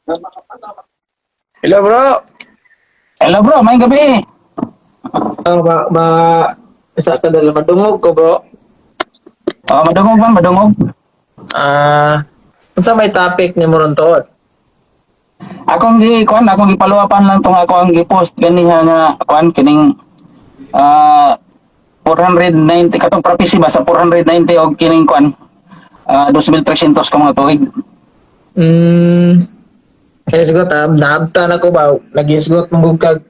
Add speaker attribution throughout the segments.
Speaker 1: Hello, bro.
Speaker 2: Hello, bro, may gabi.
Speaker 1: Oh, ma, ma isa ka dala madungog ko, bro.
Speaker 2: Oh, madungog man, madungog.
Speaker 1: Ah, unsa may topic ni mo ron tuod?
Speaker 2: Akong gi kuan, akong gipaluwapan lang tong ako ang gi-post ganiha nga kuan kining 490 katong prophecy ba sa 490 og kining kuan 2300 ka mga tuig.
Speaker 1: Kaya sigot ah, naabta na ko ba, nagisgot mong kag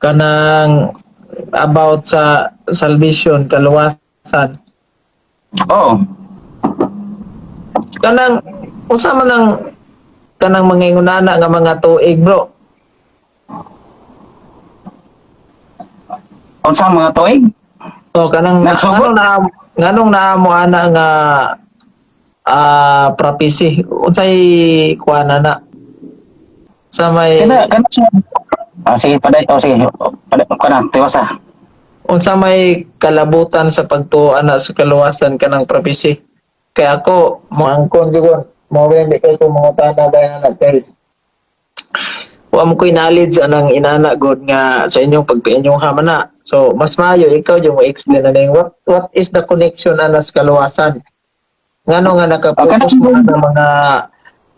Speaker 1: kanang about sa salvation, kaluwasan.
Speaker 2: Oo.
Speaker 1: Kanang unsa man ang kanang mga ingunana nga mga tuig, bro?
Speaker 2: Unsa ang mga tuig?
Speaker 1: O kanang
Speaker 2: Nagsugot?
Speaker 1: Nganong naa mo ana nga prophecy, unsay kuan na sa may
Speaker 2: Kana kana siya. Ah, sige, paday. Oh, sige. Paday kana tiwasa.
Speaker 1: Unsa may kalabutan sa pagtuo ana sa kaluwasan kanang prophecy? Kay ako moangkon gyud mo, di kay ko mangutana ba ana kay wa mo ko'y knowledge anang inana god nga sa inyong pagpiinyong hama na. So mas maayo ikaw yung mo explain na ning what is the connection ana sa kaluwasan, ngano nga nakapokus mo na mga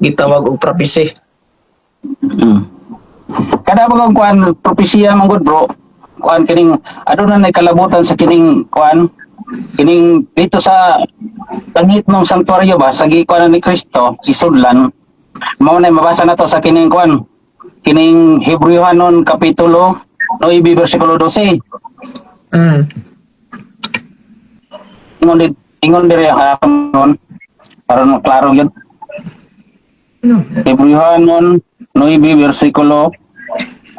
Speaker 1: gitawag og prophecy?
Speaker 2: Kada ba kuan propesya man gud, bro. Kuan kining aduna nay kalabutan sa kining kuan kining dito sa langit ng sanktuaryo ba sa gikuan ni Kristo isudlan. Mao na mabasa na to sa kining kuan kining Hebreohanon kapitulo 9 bersikulo 12. Ingon diri nun para klaro yun. Hebreohanon 9 bersikulo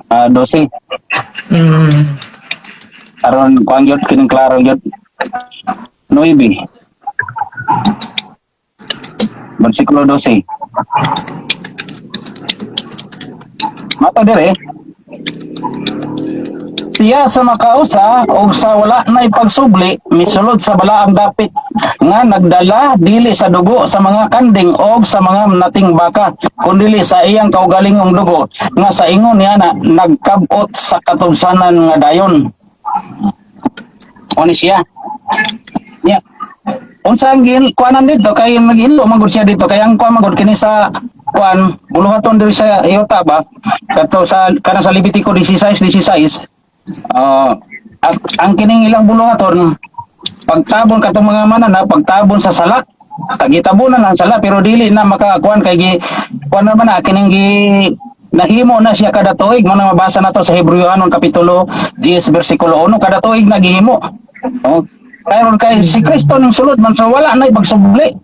Speaker 2: 12. Aron kuan gyud kining klaro gyud. 9 bersikulo 12. Mato dire, siya sa makausa og sa wala nay pagsubli misulod sa balaang dapit nga nagdala dili sa dugo sa mga kanding og sa mga nating baka, kundili sa iyang kaugalingong dugo nga sa ingon niya na nagkab-ot sa katubsanan nga dayon. Oni siya. Niya. Unsa ang kuanan dito kay nag-inlo man gud siya dito kay ang kuan man gud kini sa kuan buluhaton diri sa yuta ba kadto sa kana sa Levitico 16:16. At ang kining ilang buluhaton pagtabon katong mga manana, pagtabon sa sala, tagitabonan ang sala, pero dili na makakuan kay gi kuan naman na kining gi nahimo na siya kada tuig. Mo na mabasa na to sa Hebreohanon kapitulo 10 bersikulo 1, kada tuig nagihimo. Oh, karon kay si Kristo ning sulod man, so wala na pagsubli.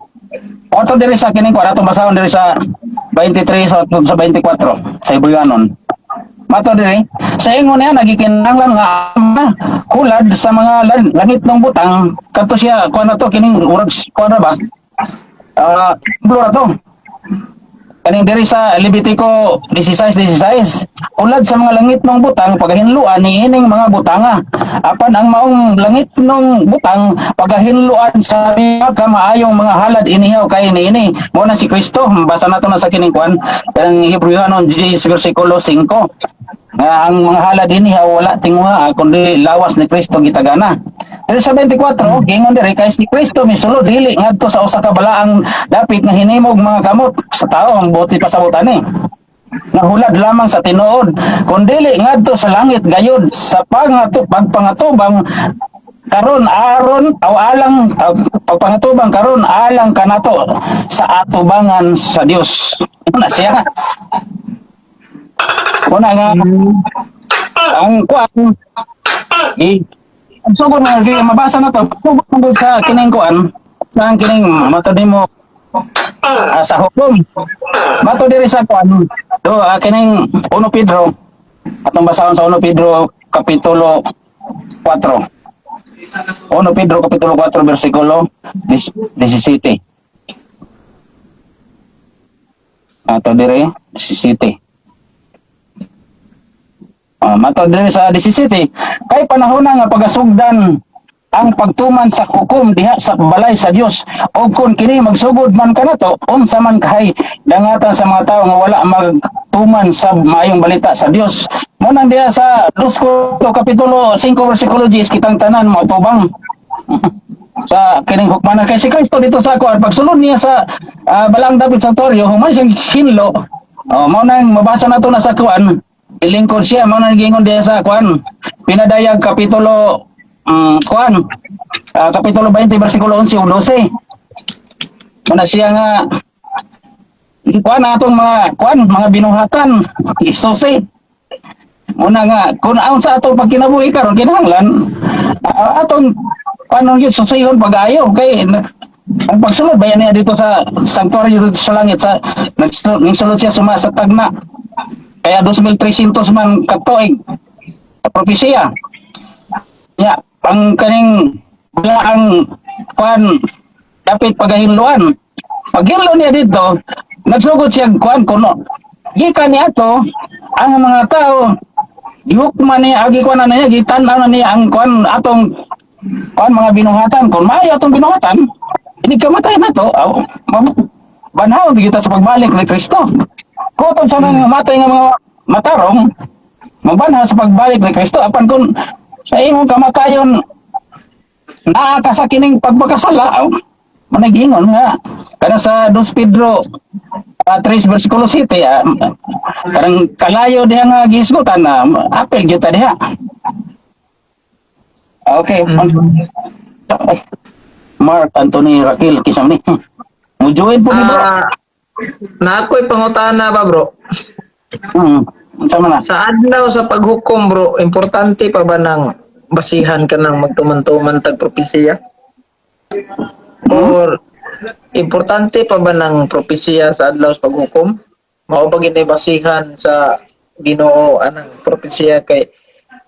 Speaker 2: Oto diri sa kining kuan atong basahon diri sa 23 sa 24 sa Hebreohanon. Mato diri, sa ingon niya nagikinahanglan nga ama hulad sa mga langit ng butang kadto siya kuan na to kining urag kuan na ba? Templo na to. Kaning diri sa Levitico 16:16, hulad sa mga langit ng butang pagahinluan ni ining mga butanga. Apan ang maong langit ng butang pagahinluan sa ka maayong mga halad inihaw kay niini. Mo na si Kristo, basa nato na sa kining kuan ang Hebreohanon 10 bersikulo 5. Nga ang mga halad inihaw wala tinguha kundi lawas ni Kristo gitagana. Pero sa 24, giingon diri kay si Kristo misulod dili ngadto sa usa ka balaang dapit nga hinimog mga kamot sa tao, ang buti pasabutan ni. Nahulad lamang sa tinuod, kundili ngadto sa langit gayud sa pagpangatubang karon aron aw alang pagpangatubang karon alang kanato sa atubangan sa Dios. Una siya. Una nga ang kuan eh sugod nga di mabasa na to, sugod sa kining kuan sa kining mato nimo sa hukom. Mato diri sa kuan do kining 1 Pedro, atong basahon sa 1 Pedro kapitulo 4. 1 Pedro kapitulo 4 bersikulo 17. Ato diri 17. Mato diri sa 17, kay panahon na nga pagasugdan Ang pagtuman sa hukom diha sa balay sa Dios. Og kung kini magsugod man kanato, unsa man kahay dangatan sa mga tawo nga wala magtuman sa maayong balita sa Dios? Mo nang diha sa 2 Korinto kapitulo 5 versikulo 10, kitang tanan mo tubang sa kining hukmanan kay si Kristo dito sa kuan, pagsulod niya sa balaang dapit sanktuaryo, human siyang hinlo. Oh, mao nang mabasa nato na sa kuan, ilingkod siya. Mao nang giingon diha sa kuan, Pinadayag kapitulo kuan kapitulo 20 versikulo 11 ug 12. Mao na siya nga kuan, atong mga kuan, mga binuhatan isusi. Muna nga kung ang sa atong pagkinabuhi karon, kinahanglan atong paano yun susihon pag-ayo, kay ang pagsulod ba niya dito sa sanctuary dito sa langit, sa nagsulod siya suma sa tagna, kaya 2,300 man katuig propesiya ya. Ang kaning wala ang kuan dapat pagahinluan. Paghinlo niya dito, nagsugod siya kuan kuno gikan niya ato ang mga tao, gihukman niya agi kuan na niya, gitan-aw na niya ang kuan, atong kuan, mga binuhatan. Kung maayo atong binuhatan, ini kamatay na to, aw, banhaw kita sa pagbalik ni Kristo. Kutob sa mga matay nga mga matarong, mabanhaw sa pagbalik ni Kristo. Apan kung sa imong kamatayon naa ka sa kining pagpakasala, aw, managingon nga kana sa 2 Pedro 3 versikulo 7, kanang kalayo diha nga gihisgutan na apel gyud ta diha. Okay. Ay, Mark Anthony Raquel kisam ni. Mo join po ni, bro.
Speaker 1: Ah, na ako'y pangutana ba, bro?
Speaker 2: Unsa man na?
Speaker 1: Sa adlaw sa paghukom, bro, importante pa ba nang basihan ka ng magtuman-tuman tag propesiya? Or importante pa ba ng propesiya sa adlaw sa paghukom? Mao ba gini basihan sa Ginoo anang propesiya? Kay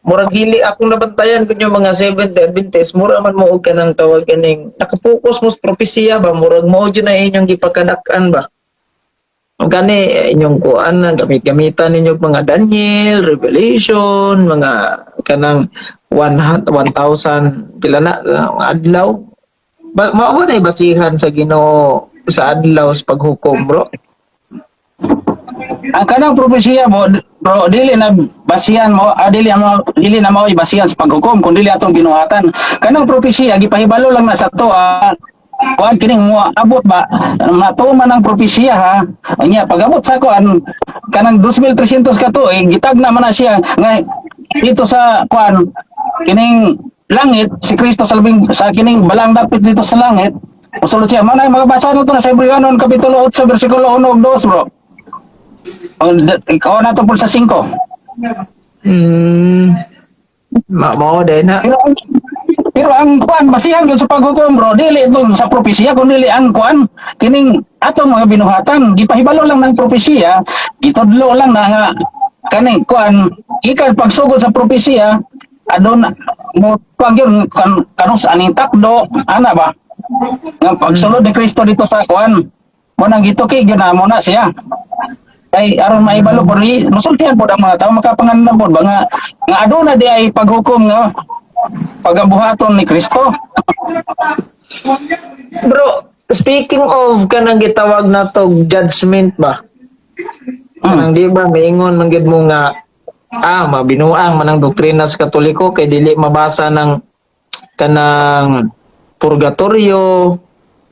Speaker 1: murag hili akong nabantayan kun yung mga Seventh Day Adventist, mura man mo og kanang tawag kaning nakapokus mo sa propesiya ba, murag mo jud na inyong gipakadak-an ba. O gani inyong kuan na gamit-gamitan ninyo mga Daniel, Revelation, mga kanang 1,000 pila na adlaw. Ba, mao ba na basihan sa Ginoo sa adlaw sa paghukom, bro?
Speaker 2: Ang kanang propesiya mo, bro, dili na basihan mo, dili na mao'y basihan sa paghukom kun dili atong binuhatan. Kanang propesiya gipahibalo lang na sa to, kuan kining mo abot ba, matuman ang propesiya ha. Unya pag-abot sa kuan kanang 2,300 ka tuig, gitagna man na siya nga dito sa kuan kining langit si Kristo sa labing sa kining balang dapit dito sa langit. Musulod siya. Mao na mabasa no to na sa Hebreohanon kapitulo 8 bersikulo 1 ug 2, bro. O, ikaw na to po sa 5.
Speaker 1: Mao din ha.
Speaker 2: Pero ang kuan basihan gyud sa paghukom, bro, dili ito sa propesiya kun dili ang kuan kining atong mga binuhatan. Gipahibalo lang ng propesiya, gitudlo lang na nga kaning kuan ikan pagsugod sa propesiya adon mo kuan gyud kan kanus aning takdo ana ba nga pagsulod ni Kristo dito sa kuan mo nang gituki gyud na mo na siya kay aron maibalo po ri musultihan pod ang mga tao, makapangandam pod ba nga nga aduna di ay paghukom nga pagabuhaton ni Kristo.
Speaker 1: Bro, speaking of kanang gitawag na to judgment ba? Kanang di ba maingon man gyud mo nga mabinuang man ang doktrina sa Katoliko kay dili mabasa ng kanang purgatorio,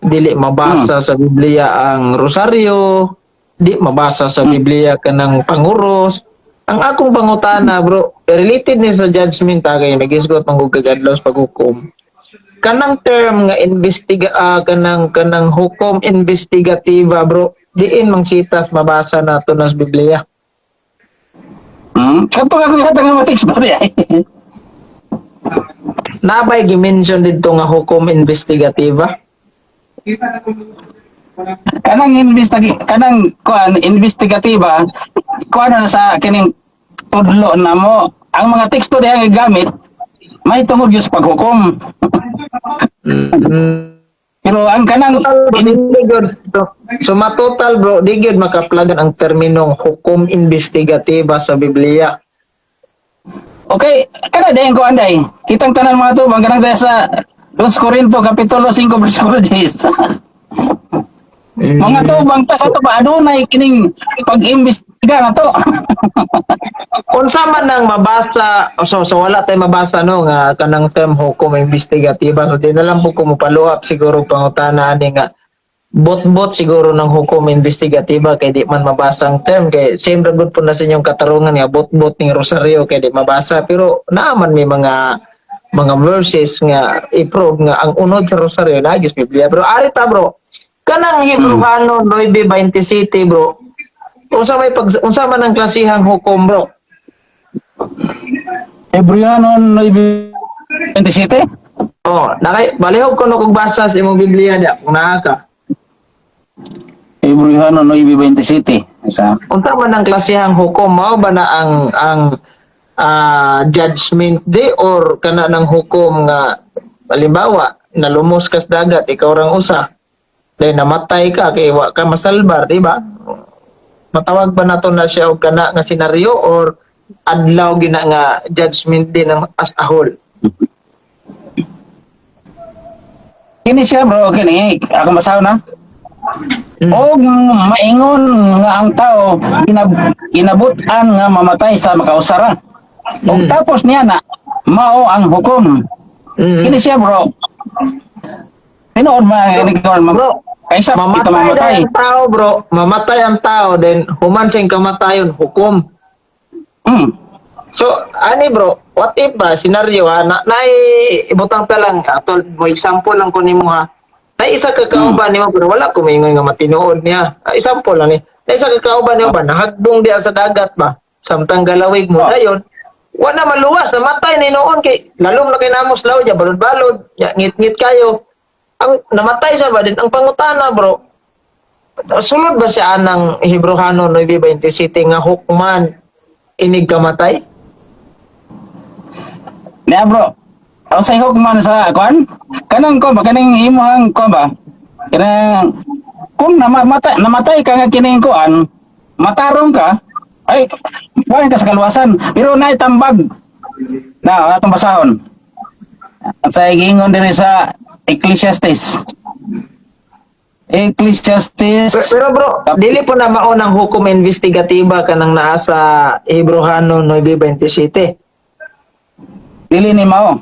Speaker 1: dili mabasa sa Biblia ang rosaryo, di mabasa sa Biblia kanang panguros. Ang akong pangutana, bro, related ni sa judgment ta, kay nagisgot man kog kag adlaw sa paghukom. Kanang term nga investiga kanang hukom investigativa, bro, diin mang sitas mabasa nato na sa Biblia?
Speaker 2: Kadto ka kuya nga mateksto di ay.
Speaker 1: Nabay gi-mention didto nga hukom investigativa?
Speaker 2: Kanang kuan investigativa, kuan na sa kining tudlo na mo. Ang mga teksto diha nga gamit may tungod gyud sa paghukom. Pero ang kanang
Speaker 1: Total, bro, di gyud. So matotal, bro, di gyud makaplagan ang terminong hukom investigativa sa Biblia.
Speaker 2: Okay, kana dayon ko anday. Kitang tanan mga tubang kanang dahil sa 2 Corinto kapitulo 5 bersikulo 10. Mga tubang ta sa to pa adunay kining pag-imbestiga nga to.
Speaker 1: Unsa man nang mabasa, so wala tay mabasa, no, nga kanang term hukom investigativa, so di na lang po ko mo-follow up siguro pangutana ani nga bot-bot siguro ng hukom investigativa kay di man mabasa ang term, kay same ra gud po na sa inyong katarungan nga bot-bot ning rosaryo kay di mabasa, pero naaman may mga verses nga i-prove nga ang unod sa rosaryo na sa Biblia. Pero ari ta, bro, kanang Hebreano 9:27, bro, unsa man ang klasihang hukom, bro?
Speaker 2: Hebreano 9:27.
Speaker 1: Oh, nakay balihog ko no kung basa sa imong Biblia dia kung naa ka.
Speaker 2: Hebreano 9:27. Isa.
Speaker 1: Unsa man ang klasihang hukom, mao ba na ang judgment day or kana ng hukom nga halimbawa nalumos ka sa dagat, ikaw rang usa, then namatay ka kay wa ka masalbar, di ba? Matawag ba nato na siya og kana nga senaryo or adlaw gina nga judgment day ng as a whole?
Speaker 2: Kini siya, bro, kini ako masaw na. Og maingon nga ang tao kinabut-an nga mamatay sa makausara. Og tapos niya na mao ang hukom. Kini siya, bro. Tinuod ba ini ko
Speaker 1: Bro,
Speaker 2: kaysa kita
Speaker 1: mamatay
Speaker 2: mamatay.
Speaker 1: Ang tao, bro, mamatay ang tao, then human siyang kamatayon hukom. So, ani bro, what if ba, senaryo ha, na, ibutang ta lang, atol, mo example lang ko nimo ha. Na isa ka kauban nimo, pero wala ko maingon nga matinuod niya. Ah, example lang ni. Na isa ka kauban nimo ba, nahagbong diya sa dagat ba, samtang galawig mo, dayon, wala maluwas, namatay ni noon kay lalom na kay namos law niya, balod-balod, nya, ngit-ngit kayo. Ang namatay siya ba din, ang pangutana, bro, sulod ba siya anang Hebreano 9:27 nga hukman inig kamatay?
Speaker 2: Niya, bro. Ang sa hukman sa kuan? Kanang ko ba kaning imong kuan ba? Kanang kung namatay namatay ka nga kining kuan, matarong ka, ay kuan ka sa kaluwasan, pero naay tambag. Na atong basahon. Ang sa giingon diri sa Ecclesiastes. Ecclesiastes.
Speaker 1: Pero bro, dili po na maunang hukom investigativa kanang naa sa Hebreano 9:27.
Speaker 2: Dili ni mao.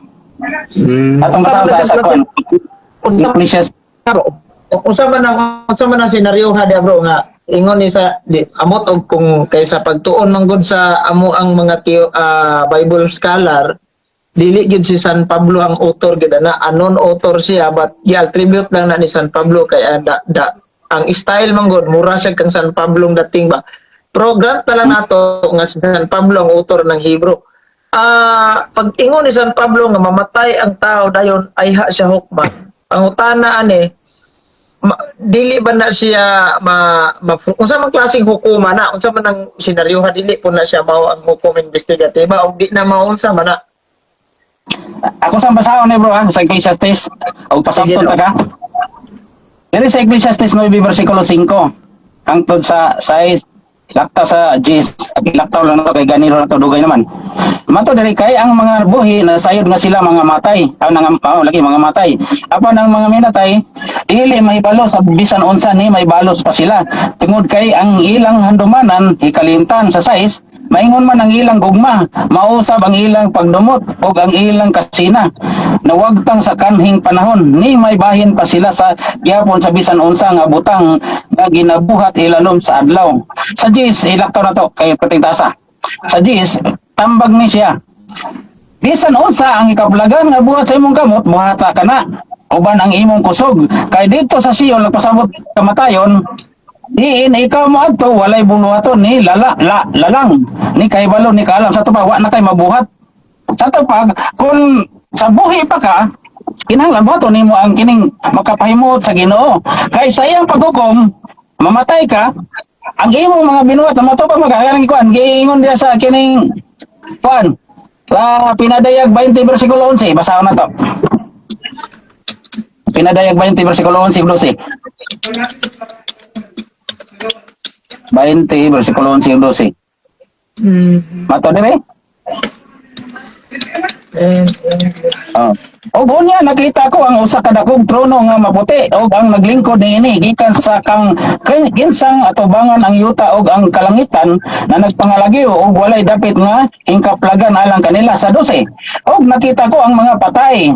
Speaker 2: Atong basahon sa kuan.
Speaker 1: Unsa
Speaker 2: Ecclesiastes.
Speaker 1: bro, unsa man ang senaryo ha dia, bro, nga ingon ni sa di, amot og kung kaysa pagtuon man gud sa amo ang mga Bible scholar, dili gid si San Pablo ang author gid na, anon author siya, but gi-attribute lang na ni San Pablo kay da, ang style man gud mura siya kang San Pablo dating ba. Pero grant na lang nato nga si San Pablo ang author ng Hebrew. Pag ingon ni San Pablo nga mamatay ang tao dayon ayha siya hukman, pangutana ani, dili ba na siya ma unsa man klaseng hukuma na, unsa man ang senaryo ha, dili po na siya mao ang hukom investigativa o di na mao, unsa man na?
Speaker 2: Ako sa basahon ni, bro, ha, sa Ecclesiastes og pasabton
Speaker 1: Sige, bro.
Speaker 2: ta ka. Diri sa Ecclesiastes 9 versikulo 5 hangtod sa 6, laktaw sa 10, laktaw lang na to kay ganiro na to, dugay naman. Mato diri kay ang mga buhi na sayod nga sila mga matay, aw nang oh, lagi mga matay. Apan ang mga minatay dili mahibalo sa bisan unsa ni mahibalos pa sila tungod kay ang ilang handumanan hikalimtan. Sa 6, maingon man ang ilang gugma, mausab ang ilang pagdumot ug ang ilang kasina nawagtang sa kanhing panahon ni may bahin pa sila sa gyapon sa bisan unsa nga butang nga ginabuhat ilalom sa adlaw. Sa 10, ilaktaw na to kay patingtasa. Sa 10, tambag ni siya. Bisan unsa ang ikaplagan nga buhat sa imong kamot, buhata ka na uban ang imong kusog. Kay dito sa Sion nagpasabot kamatayon, diin ikaw mo adto walay buluhaton ni lala la, lalang ni kahibalo ni kaalam. Sa pa wa na kay mabuhat. Sa to pag kung sa buhi pa ka, kinahanglan buhaton nimo ang kining makapahimuot sa Ginoo. Kay sa iyang paghukom, mamatay ka, ang imong mga binuhat na matupag magkakarang kuan giingon diya sa kining kuan sa Pinadayag 20 versikulo 11. Basahon na to. Pinadayag 20 versikulo 11 12. 20 versikulo 11 12. Mato dire. Oh. Og unya nakita ko ang usa ka dakong trono nga maputi og ang naglingkod niini gikan sa kang kinsang atubangan ang yuta og ang kalangitan na nagpangalagyo og walay dapit nga hingkaplagan alang kanila. Sa 12, og nakita ko ang mga patay,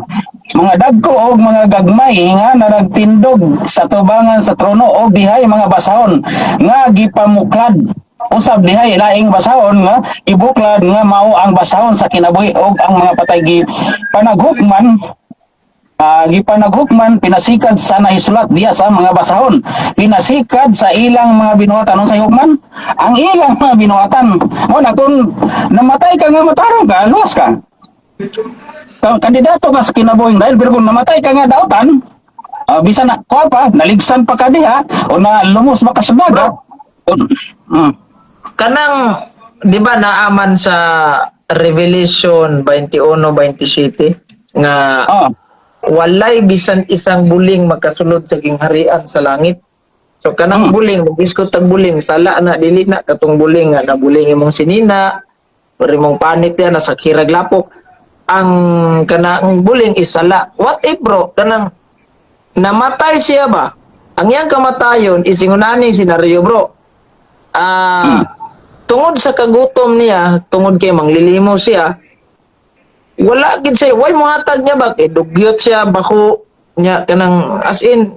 Speaker 2: mga dagko og mga gagmay, nga nagtindog sa tubangan sa trono og dihay mga basahon nga gipamuklad. Usab dihay laing basahon nga ibuklad nga mao ang basahon sa kinabuhi, og ang mga patay gi panaghukman pinasikad sa nahisulat diya sa mga basahon, pinasikad sa ilang mga binuhatan. Unsay hukman ang ilang mga binuhatan? Mo na kung namatay ka nga matarong ka, luwas ka, kandidato ka sa kinabuhing dahil. Pero kung namatay ka nga dautan, bisan na kuha pa, naligsan pa ka diha o na lumos ba ka sa dagat.
Speaker 1: Kanang, di ba naaman sa Revelation 21:27 nga walay bisan isang buling makasulod sa gingharian sa langit? So kanang buling, mag-iskot tag buling, sala na, dili na katong buling nga nabuling imong sinina, or imong panit yan, nasa kirag lapok. Ang kanang buling is sala. What if, bro, kanang namatay siya ba? Ang iyang kamatayon is ingon ani senaryo, bro. Tungod sa kagutom niya, tungod kay manglilimo siya, wala gid siya, way mohatag niya ba kay dugyot siya bako niya, kanang as in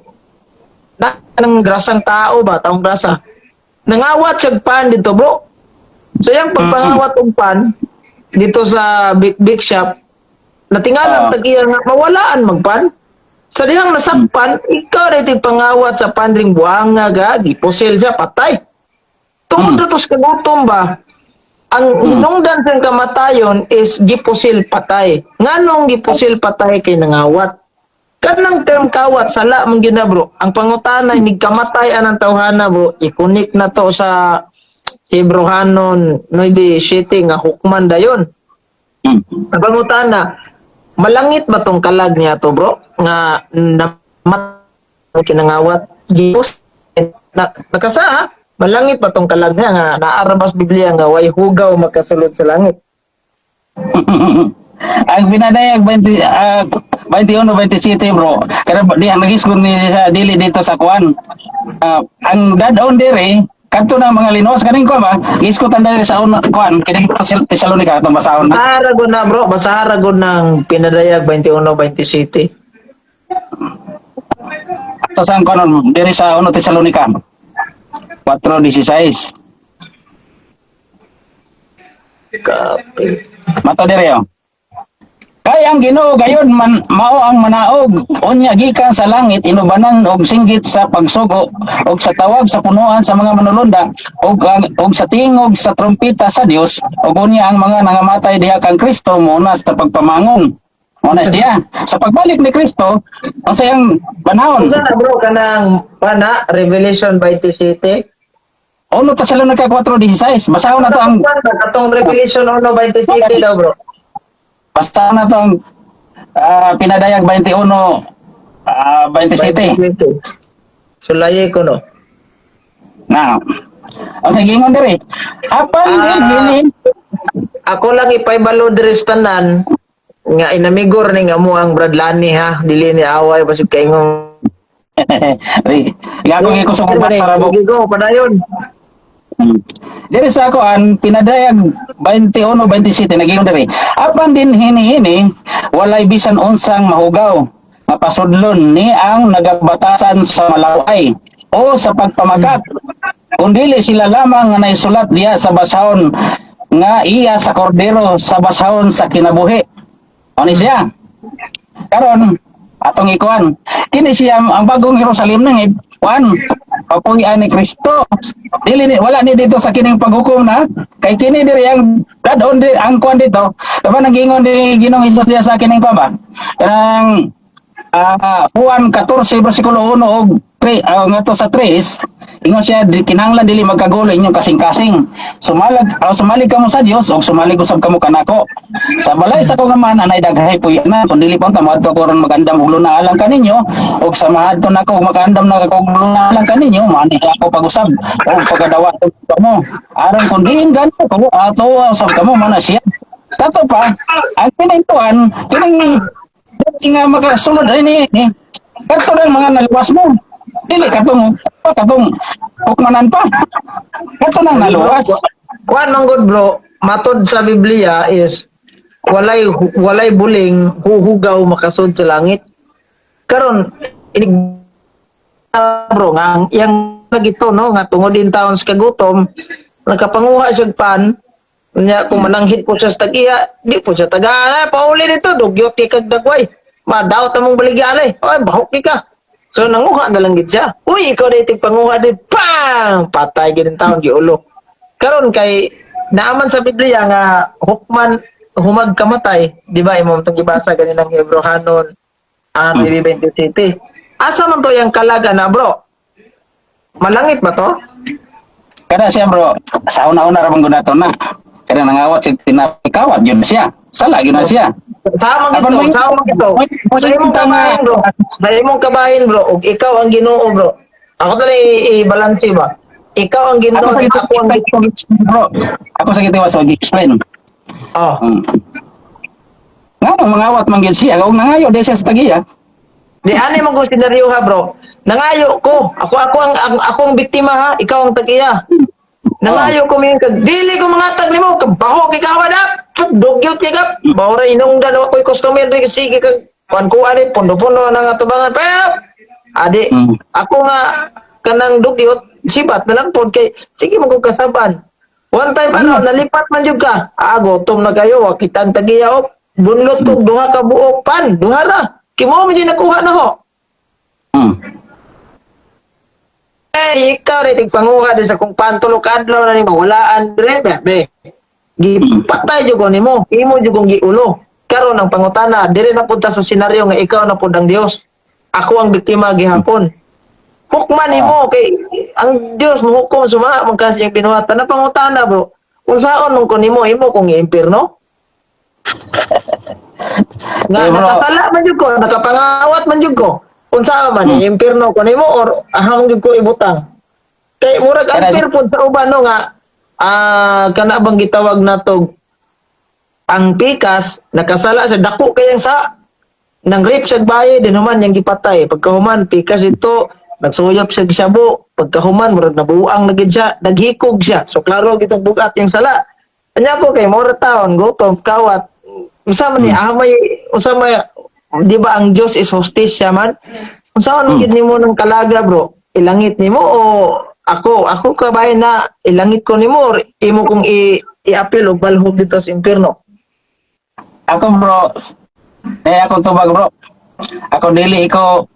Speaker 1: na kanang grasang tao ba, taong grasa. Nangawat siya pan dito, bro. So yung pagpangawat og pan dito sa big big shop, natingalang tag-iya nga mawalaan magpan. Sa dihang nasakpan, ikaw rin pangawat sa pandring buhanga ga, gipusil siya, patay. Tungod to sa kagutom ba, ang hinungdan sa kamatayon is gipusil, patay. Nganong gipusil, patay? Kay nangawat. Kanang term kawat, sala man gyud na, bro. Ang pangutana, nigkamatay anang tawhana, bro, i-connect na to sa Hebrohanon 9:7 nga hukman dayon. Ang pangutana, malangit ba tong kalag niya to, bro? Nga namatay kinangawat gipos na nakasa ha? Malangit ba tong kalag niya nga naara ba sa Biblia nga way hugaw makasulod sa langit?
Speaker 2: Ang binadayag 20, 21 27, bro. Kaya di ang nagisgon ni sa dili dito sa kuan. Ang dadon dire kadto na mga linos kaning ko ba, giskutan diri sa una kuan kini Tesalonica atong basahon na.
Speaker 1: Basahara gud na, bro, basahara gud ng Pinadayag 21:27.
Speaker 2: Ato sa kuan diri sa 1 Tesalonica 4:16.
Speaker 1: Kape.
Speaker 2: Mato dire oh. Kay ang Ginoo gayon man mao ang manaog unya gikan sa langit inubanan og singgit sa pagsugo og sa tawag sa punuan sa mga manulunda og sa tingog sa trumpeta sa Dios, ug unya ang mga nangamatay diha kang Kristo mouna sa pagpamangon. Muna siya sa pagbalik ni Kristo unsa iyang panahon.
Speaker 1: Unsa na, bro, kanang pana Revelation 27?
Speaker 2: 1 Tesalonica 4:16, basahon na to ang
Speaker 1: Katong Revelation 1:27 daw, bro.
Speaker 2: Basta na to ang Pinadayag 21 27.
Speaker 1: 27. Sulayi ko no.
Speaker 2: Na. Ang sige ingon diri. Apan gini
Speaker 1: Ako lang ipaibalo diri sa tanan nga inamigor ni nga mo ang Brad Lani ha, dili ni away basig kaingong.
Speaker 2: Ri, ako gi ko sa para bo.
Speaker 1: Sige, go padayon.
Speaker 2: Diri sa ako ang Pinadayag 21:27 nagingon diri. Apan din hiniini walay bisan unsang mahugaw mapasudlon ni ang nagabatasan sa malaway o sa pagpamagat. Kung dili sila lamang nga naisulat diya sa basahon nga iya sa kordero sa basahon sa kinabuhi. Ano siya? Karon atong ikuan. Kini siya ang bagong Jerusalem nang ikuan. Papuy-an ni Kristo. Dili ni wala ni dito sa kining paghukom na kay kini diri ang dadon di ang kuan dito. Diba nagingon ni Ginoong Hesus diya sa kining pa ba? Kanang Juan 14 versikulo 1 og 3 ngadto sa 3, ingon siya kinahanglan dili magkagulo inyong kasing-kasing, sumalig kamo sa Dios og sumalig usab kamo kanako. Sa balay sa akong amahan anay daghay puy-anan. Kun dili pa unta, moadto ko ron magandam og luna alang kaninyo, og sa mahadto nako og makaandam na ako og luna alang kaninyo, maani ako pag-usab og pagadawa kamo, aron kun diin gani ko ato usab kamo. Mana siya. Tato pa, ang kining kuan, kining nga makasulod ay ni eh, kato lang mga naluwas mo. Dili katong katong hukmanan pa. Kato nang naluwas.
Speaker 1: Kuan man gud, bro, matod sa Biblia is walay buling huhugaw makasud sa langit. Karon inig bro nga ang iyang nagito, no, nga tungod din taon sa kagutom nakapanguha siya pan niya. Kung mananghid po siya sa tag-iya, di po siya tagaan. Pauli dito, dugyot kay kag dagway, madaot among baligya eh, oy, bahok kay ka. So nanguha na lang gid siya. Uy, ikaw na itig panguha di, pang patay gid ang taon, giulo. Karon kay naaman sa Biblia nga hukman humag kamatay, di ba? Imong tong gibasa ganinang Hebrohanon ang 27. Asa man to yang kalaga na, bro? Malangit ba to?
Speaker 2: Kada siya, bro, sa una-una ra bang gunato na. Kada nangawat si tinakawat yun siya. Sala gyud na siya.
Speaker 1: Sama
Speaker 2: Apan
Speaker 1: gito, sama gito. Sa imong kabahin, bro. Sa imong kabahin, bro, ug ikaw ang Ginoo, bro. Ako to na i-balance ba? Ikaw ang Ginoo,
Speaker 2: Ako sa
Speaker 1: ako ang
Speaker 2: bro. Ako sa gitiwas og explain.
Speaker 1: Oh.
Speaker 2: Nga nung mangawat man gyud siya, og nangayo di siya sa tagiya.
Speaker 1: Di ani mo ko senaryo ha, bro. Nangayo ko. Ako ang ako ang biktima ha, ikaw ang tag-iya. Nangayo ko mingon kag dili ko mangatag nimo, kabaho kay ka wala. Dugyot kay ka. Bawo ra inungdan ako'y customer diri, sige kag kuan kuan ni pundo-pundo na nga tubangan. Pero adi ako nga kanang dugyot sibat na lang pod kay sige mo kog kasaban. One time ano, nalipat man jud ka. Ah, gutom na kayo, wa kitang tagiya op. Bunlot kog duha ka buok pan, duha ra. Kimo mo jud nakuha na ho. Eh, ikaw rin, tigpanguha din sa kung pantulo ka adlaw na nimo, walaan dire, be, be. Gipatay jud ko nimo, imo jud kong giulo. Karon ang pangutana, dire na punta sa senaryo nga ikaw na pud ang Dios. Ako ang biktima gihapon. Hukman nimo kay ang Dios mohukom suma man kasi iyang binuhatan na pangutana, bro. Unsaon man ko nimo, imo kong giimpirno? Nga
Speaker 2: Eh, bro.
Speaker 1: nakasala man jud ko, nakapangawat man jud ko. Unsa man impirno ko nimo or ahang jud ko ibutang? Kay murag unfair pud sa uban, no, nga kana bang gitawag nato ang pikas, nakasala sa dako kayang sa nang rape siya baye din, human yang gipatay. Pagkahuman pikas ito, nagsuyop siya shabu. Pagkahuman murag nabuang na gid siya, naghikog siya. So klaro gitong bugat yung sala. Anya po kay mura taon gutom kawat, unsa man ni amay, unsa may, di ba ang Dios is hostisya man? Unsa man gid nimo ng kalaga, bro? Ilangit nimo o ako kabay na ilangit ko nimo or imo kong i-appeal og balhog dito sa impierno?
Speaker 2: Ako, bro, eh ako tubag, bro. Ako dili iko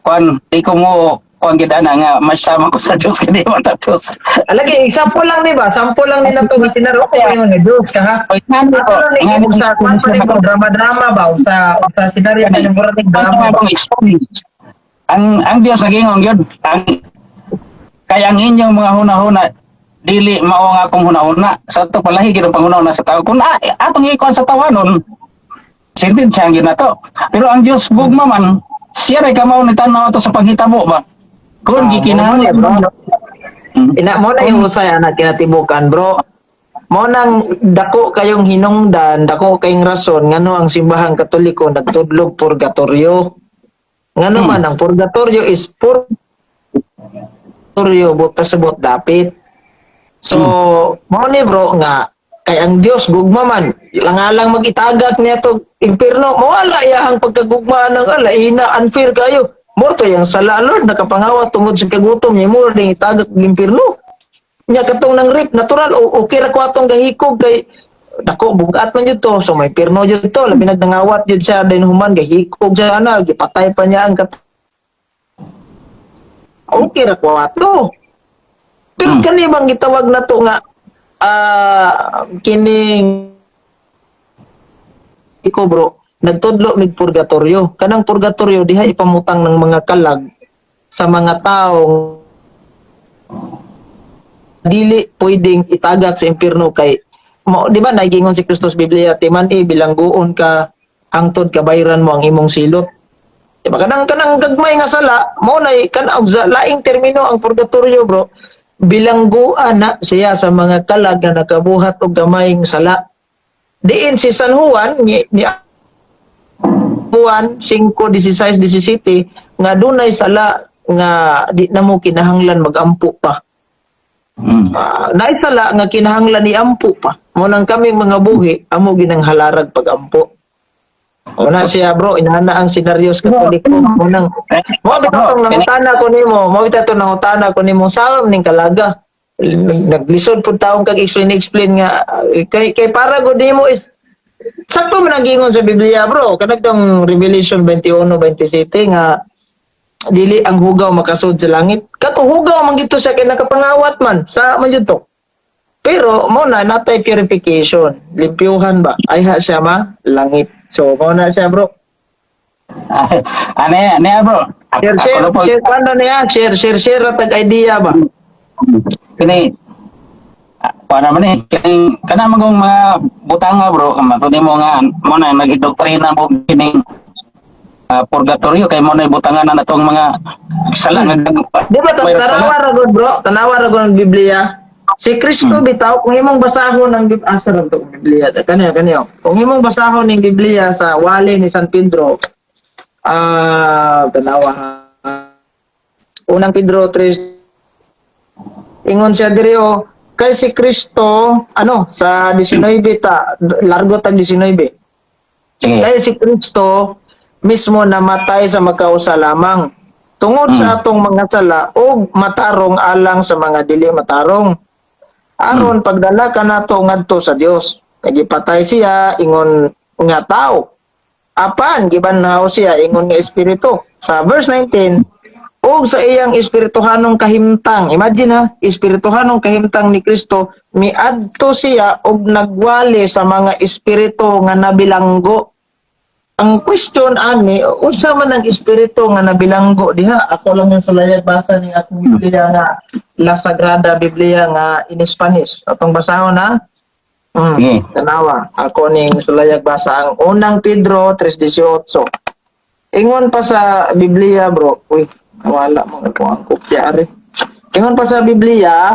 Speaker 2: kuan, di ko mo kuan gid ana nga masama ko sa Dios kay di man ta Dios.
Speaker 1: Alagi, example lang, di ba? Sample lang nila to nga sinaro ko yung nga Diyos ka ha.
Speaker 2: Oy, ngano
Speaker 1: Ako
Speaker 2: ko,
Speaker 1: lang ni
Speaker 2: ngano
Speaker 1: sa kwan pa rin, drama-drama ba sa senaryo na yung murag drama ba?
Speaker 2: Ang explain. Ang Dios nagingon gyud ang kay ang inyong mga hunahuna dili mao ang akong hunahuna. Sa to palahi gyud ang panghunahuna sa tao. Kung atong ikuan sa tawanon, sentensya ang gyud nato. Pero ang Dios gugma man, siya ray kamao ni tan-aw ato sa panghitabo ba. Kung gikinahanglan
Speaker 1: mo na, bro. Ina mo na yung usay anak kinatibukan, bro. Mo nang dako kayong hinungdan, dako kayong rason ngano ang simbahang Katoliko nagtudlog purgatorio. Ngano man ang purgatorio is purgatorio buot pasabot dapit. So, mao ni, bro, nga kay ang Dios gugma man, langalang magitagak niya to impierno, mawala iyahang pagkagugma ng ala ina, unfair kayo. Morto yang sala, Lord, nakapangawat tungod sa kagutom niya mo ding itagak og impierno. Nya katong nang rape, natural o okay ra ko atong gahikog kay dako bugat man jud to, so may pirno jud to, labi nagdangawat jud siya din, human gahikog siya ana, gipatay pa niya ang kat okay ra ko ato. Pero kani bang gitawag na to nga kining iko, bro, nagtudlo mig purgatorio. Kanang purgatorio diha ipamutang ng mga kalag sa mga taong dili pwedeng itagak sa impierno kay mo, di ba nagingon si Kristo sa Biblia, timan i bilangguon ka hangtod kabayran mo ang imong silot? Di ba kanang gagmay nga sala mo na kan sa laing termino ang purgatorio, bro, bilangguan na siya sa mga kalag na nakabuhat og gamayng sala. Diin si San Juan ni Juan 5:16 17 nga dunay sala nga di na mo kinahanglan magampo pa. Naay sala nga kinahanglan iampo pa. Mo nang kami mga buhi amo ginang halarag pagampo. O na siya, bro, inana ang senaryos Katoliko. Mo nang mo bitaw tong nangutana ko nimo, mo bitaw tong nangutana ko nimo sa ning kalaga. Naglisod pud taong kag explain explain nga kay para gud nimo is sakto man ang giingon sa Biblia, bro. Kanang tong Revelation 21:27 nga dili ang hugaw makasud sa langit. Kato hugaw man gito siya kay nakapangawat man sa man jud to. Pero mo na natay purification, limpyuhan ba? Ay ha siya ma langit. So mo na siya, bro.
Speaker 2: Ane, ane bro.
Speaker 1: Share
Speaker 2: Ako
Speaker 1: share
Speaker 2: na po.
Speaker 1: Share kano niya, share share share tag idea ba.
Speaker 2: Kini para man eh kini kana magong mga butanga, bro, mato nimo nga mo na nagidoktrina mo kining purgatorio kay mo na butangan na natong mga sala nga
Speaker 1: Di ba
Speaker 2: may sala.
Speaker 1: tanawa ra gud, bro, tanawa ra gud ang Biblia. Si Kristo bitaw kung imong basahon ang asa ra to ang Biblia. Kaniya kaniya. Kung imong basahon ning Biblia sa wali ni San Pedro, tanawa ha. Unang Pedro 3, ingon siya diri oh, kay si Kristo ano sa 19 ta largo tag 19.
Speaker 2: Sige.
Speaker 1: Kay si Kristo mismo namatay sa makausa lamang tungod sa atong mga sala ug matarong alang sa mga dili matarong aron pagdala kanato ngadto sa Dios. Nagipatay siya ingon nga tao, apan gibanhaw siya ingon nga espiritu. Sa verse 19, ug sa iyang espirituhanong kahimtang, imagine ha, espirituhanong kahimtang ni Kristo, miadto siya og nagwali sa mga espiritu nga nabilanggo. Ang question ani, unsa man ang espiritu nga nabilanggo diha? Ako lang yung sulayag basa ning akong Biblia nga La Sagrada Biblia nga in Spanish. Atong basahon na.
Speaker 2: Sige.
Speaker 1: Tanawa, ako ning sulayag basa ang Unang Pedro 3:18. Ingon pa sa Biblia, bro. Uy, nawala mo ko ang kopya ari. Ingon pa sa Biblia,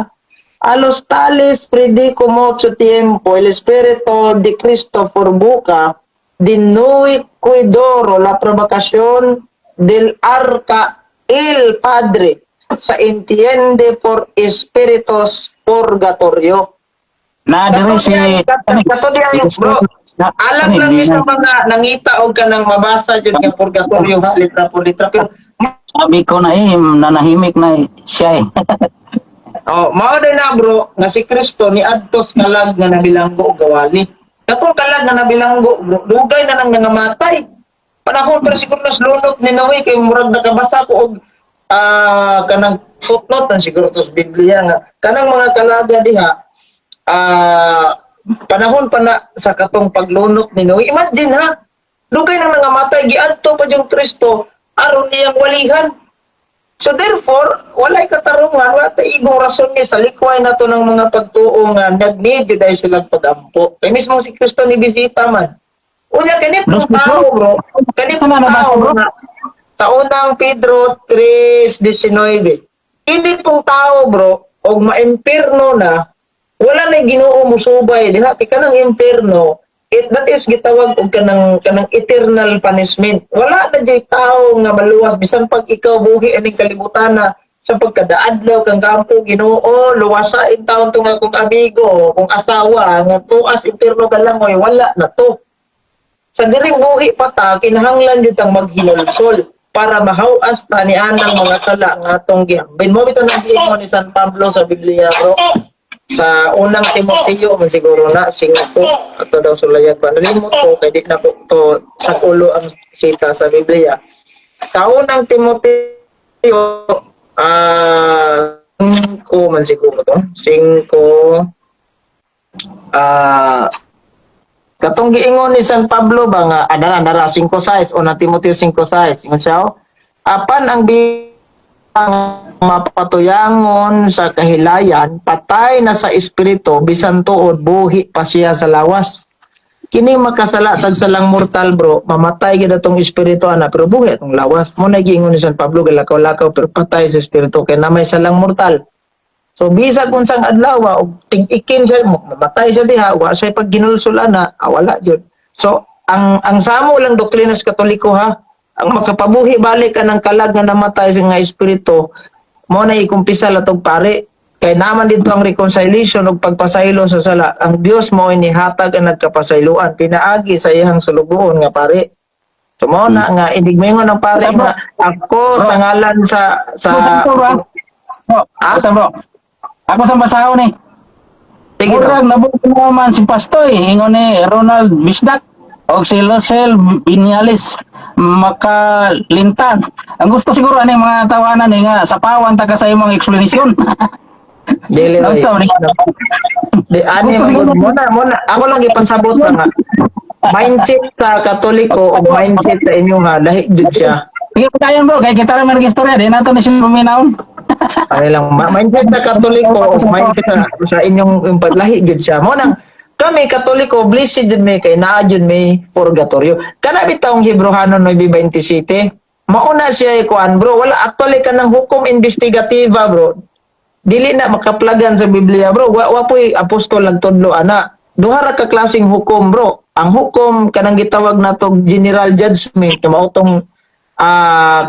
Speaker 1: "A los tales predico mucho tiempo el Espíritu de Cristo por boca de Noé cuidoro la provocación del arca el Padre se entiende por espíritus purgatorio."
Speaker 2: Na diri si
Speaker 1: Kato diya, bro. Alam lang ni sa mga nangita og kanang mabasa jud nga purgatorio ha, litra por litra, pero
Speaker 2: Sabi ko na eh, nanahimik na siya eh.
Speaker 1: Oh, mao din na, bro, nga si Kristo ni adtos kalag nga nabilanggo og gawali. Katong kalag nga nabilanggo, bro, dugay na nang nangamatay. Panahon pero siguro nas lunok ni Noe kay murag nakabasa ko og kanang footnote na siguro to sa Biblia nga kanang mga kalaga diha panahon pa na sa katong paglunok ni Noe. Imagine ha, dugay nang nangamatay, giadto pa yung Kristo aron niyang walihan. So therefore, walay katarungan, wala tay igong rason ni sa likway na to ng mga pagtuo nga nag-need yun dahil silang pag-ampo. Kay mismo si Kristo ni bisita man. Unya kini
Speaker 2: Los
Speaker 1: pong tao, bro. Kini
Speaker 2: Saan
Speaker 1: pong
Speaker 2: na nabasa,
Speaker 1: tao
Speaker 2: bro?
Speaker 1: nga sa Unang Pedro 3:19. Hindi pong tao, bro, og maimpirno na, wala na Ginoo musubay diha kay kanang impierno, it that is gitawag og kanang eternal punishment. Wala na jay tao nga maluwas bisan pag ikaw buhi aning kalibutan na sa pagkadaadlaw kang kampo, "Ginoo, luwasa in taon tong akong amigo, kong asawa nga tuas impierno galangoy." Wala na to. Sa diring buhi pa ta, kinahanglan jud tang maghinulsol para mahawas ta ni anang mga sala nga atong gihambin. Mo bitaw nang giingon ni San Pablo sa Biblia, bro, sa Unang Timoteo man siguro na 5 ato daw sulayag pa, nalimot ko kay di na ko to sa ulo ang sita sa Biblia. Sa Unang Timoteo 5 man siguro to, 5, katong giingon ni San Pablo ba nga adara dara 5:6, Unang Timoteo 5:6, ingon siya oh, "Apan ang ang mapatuyangon sa kahilayan, patay na sa espiritu, bisan tuod buhi pa siya sa lawas." Kini makasala tag salang mortal, bro, mamatay gid atong espiritu ana, pero buhi atong lawas. Mo na giingon ni San Pablo, galakaw-lakaw pero patay sa espiritu kay na may salang mortal. So bisag unsang adlaw og tig-ikin siya, mamatay siya diha, wa siya pag ginulsul ana, wala jud. So ang samo lang doktrina sa Katoliko ha, ang makapabuhi balik kanang kalag nga namatay sa nga espiritu, mo na ikumpisal atong pare. Kay naman dito ang reconciliation ug pagpasaylo sa sala. Ang Dios mo inihatag ang nagkapasayloan pinaagi sa iyang sulugoon nga pare. So mao na nga inigmengon ng pare nga ako sa ngalan sa
Speaker 2: Sa bro. Bro,
Speaker 1: Ah?
Speaker 2: sa bro. Ako sa basahon ni.
Speaker 1: Sige, bro.
Speaker 2: Murag nabuo man si Pastoy, ingon ni Ronald Bisdak og si Losel Vinyales makalintag. Ang gusto siguro ani mga tawanan ni nga sapawan ta ka sa imong explanation.
Speaker 1: Dili oy.
Speaker 2: Unsa man ni?
Speaker 1: Di ani
Speaker 2: Gusto siguro-
Speaker 1: mo na ako lang ipasabot na nga mindset sa Katoliko o mindset sa inyo nga lahi jud siya.
Speaker 2: Sige padayon, bro, kay kita ra man istorya di nato ni sila paminawon.
Speaker 1: Ano lang, mindset sa Katoliko o mindset sa inyong yung paglahi jud siya. Mo nang kami Katoliko, blessed jud mi kay naa jud mi purgatorio. Kana bitawng Hebreohanon 9:27. Mauna siya kuan, bro, wala actually kanang hukom investigativa, bro. Dili na makaplagan sa Biblia, bro. Wa po'y apostol nagtudlo ana. Duha ra ka klaseng hukom, bro. Ang hukom kanang gitawag natog general judgment, mao tong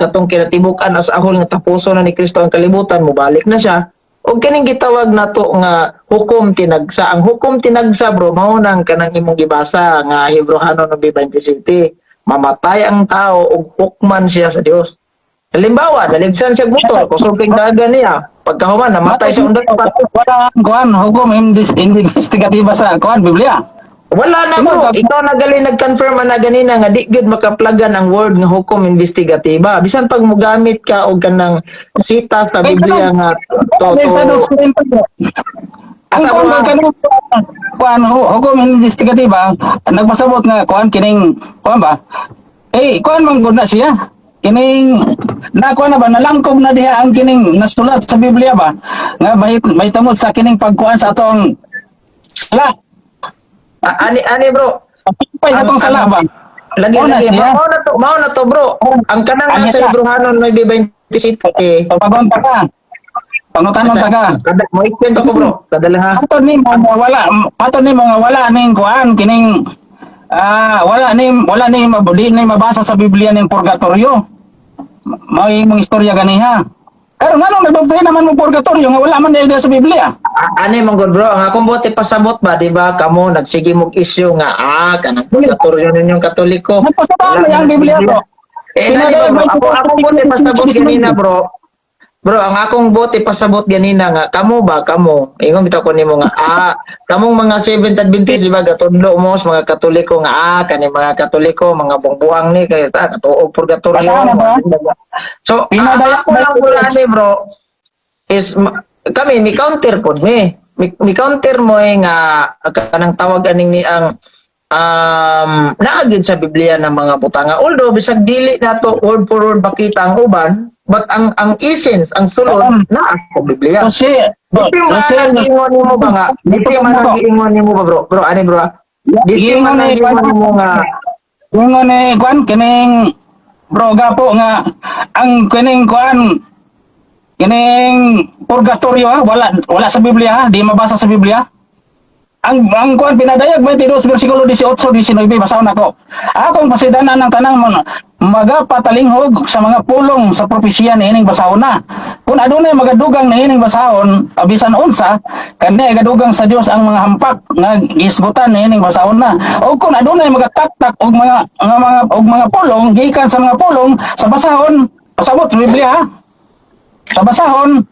Speaker 1: katong kinatibuk-an as ahol nga tapuso na ni Kristo ang kalibutan, mobalik na siya. Og kaning gitawag nato nga hukom tinagsa. Ang hukom tinagsa, bro, mao nang kanang imong gibasa nga Hebreohanon 9:27. Mamatay ang tao ug hukman siya sa Dios. Halimbawa, naligsan siya og motor, kusog kay dagan niya. Pagkahuman, namatay siya on the spot.
Speaker 2: Wala ang kuan hukom investigativa sa kuan Biblia.
Speaker 1: Wala na, bro. Ikaw na gali nag-confirm na ganina nga di gyud makaplagan ang word nga hukom investigativa. Bisan pag mogamit ka og kanang sita sa Biblia nga to,
Speaker 2: Sa
Speaker 1: to
Speaker 2: dos Korinto, bro. Ang
Speaker 1: Asa
Speaker 2: kuan
Speaker 1: mo,
Speaker 2: ba kanang kuan hukom investigativa nagpasabot nga kuan kining kuan ba? Eh kuan man gud na siya. Kining nakuha na ba, nalangkob na diha ang kining nasulat sa Biblia ba nga may tungod sa kining pagkuan sa atong sala.
Speaker 1: Ani ani, bro.
Speaker 2: Pay atong sala ba?
Speaker 1: Lagi
Speaker 2: Mao na
Speaker 1: lagi
Speaker 2: siya.
Speaker 1: Mao na to, bro. Ang kanang
Speaker 2: Ano
Speaker 1: nasa
Speaker 2: siya?
Speaker 1: Hebreohanon 9:27.
Speaker 2: Pagon ta ka. Pangutanon ta ka.
Speaker 1: Kada mo ikwento ko, bro. Kadala ha.
Speaker 2: Ato ni mo nga wala, ato ni mo nga wala ning kuan kining wala ni mabudi ni mabasa sa Biblia ning purgatorio. Mao imong istorya ganiha. Karon nganong nagdoktrina naman mo purgatorio nga wala man diha sa Biblia?
Speaker 1: Ani man gud, bro, ang akong bote pasabot ba, di ba kamo nagsige mog issue nga kanang purgatorio ninyong Katoliko.
Speaker 2: Nagpasabot
Speaker 1: Wala
Speaker 2: mo ang
Speaker 1: na
Speaker 2: Biblia, bro.
Speaker 1: Eh, nani ba, bro, akong bote pasabot ganina, bro. Bro, ang akong bote pasabot ganina nga kamo ba kamo. Ingon bitaw ko nimo nga kamong mga Seventh Adventist, di ba, gatudlo mo sa mga Katoliko nga kani mga Katoliko mga bungbuang ni kay ta katuog purgatorio.
Speaker 2: Basahan na ba?
Speaker 1: So, ang
Speaker 2: Pinadaya-
Speaker 1: ako lang wala ni, bro, is kami mi counter pod mi. Mi counter mo eh nga kanang tawag aning ni ang naa gyud sa Biblia ng mga butanga. Although bisag dili nato word for word makita ang uban, but ang essence, ang sulod naa sa Biblia.
Speaker 2: Jose,
Speaker 1: Di man
Speaker 2: Jose,
Speaker 1: ang giingon nimo ba nga? Di man ang giingon nimo ba, bro? Bro, ani bro, ah? Di man ang giingon nimo nga
Speaker 2: Ingon ni kuan kining bro gapo nga ang kining kuan kining purgatorio ha, wala wala sa Biblia ha, di mabasa sa Biblia. Ang kuan pinadayag 22 versikulo 18 19, basahon ako. Akong pasidanan ng tanang mo magapatalinghog sa mga pulong sa propesiya niining basahon na. Kung adunay magadugang niining basahon, abisan unsa, kani gadugang sa Dios ang mga hampak nga gisgutan niining basahon na. O kung adunay magataktak og mga og mga pulong gikan sa mga pulong sa basahon, pasabot sa Biblia ha. Sa basahon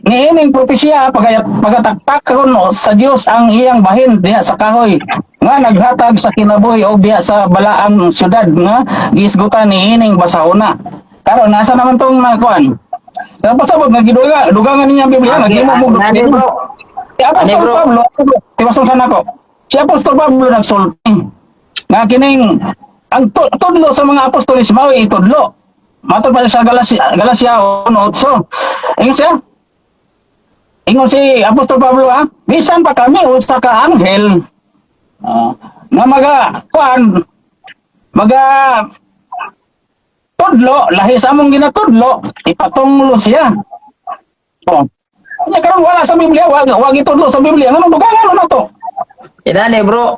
Speaker 2: niining propesiya pagataktak karon sa Dios ang iyang bahin diha sa kahoy nga naghatag sa kinabuhi og diha sa balaang syudad nga gihisgutan niining basahon na. Karon nasa naman tong nakuan? Pasabot nga giduga dugangan niya ang Biblia nga gimo mo.
Speaker 1: Ani, bro.
Speaker 2: Si Apostol
Speaker 1: Ani, bro?
Speaker 2: Pablo, tiwason sana ko. Si Apostol Pablo nagsulti nga kining ang tudlo sa mga apostoles mao itudlo. Matod pa sa Galacia, Galacia 1:8. Ingon siya. Ingon si Apostol Pablo ha, bisan pa kami usa ka anghel nga maga kuan maga tudlo lahi sa among ginatudlo, ipatunglo siya. Oh. Nya karon wala sa Biblia, wa gitudlo sa Biblia. Nganong dugangan na to?
Speaker 1: Inani, bro.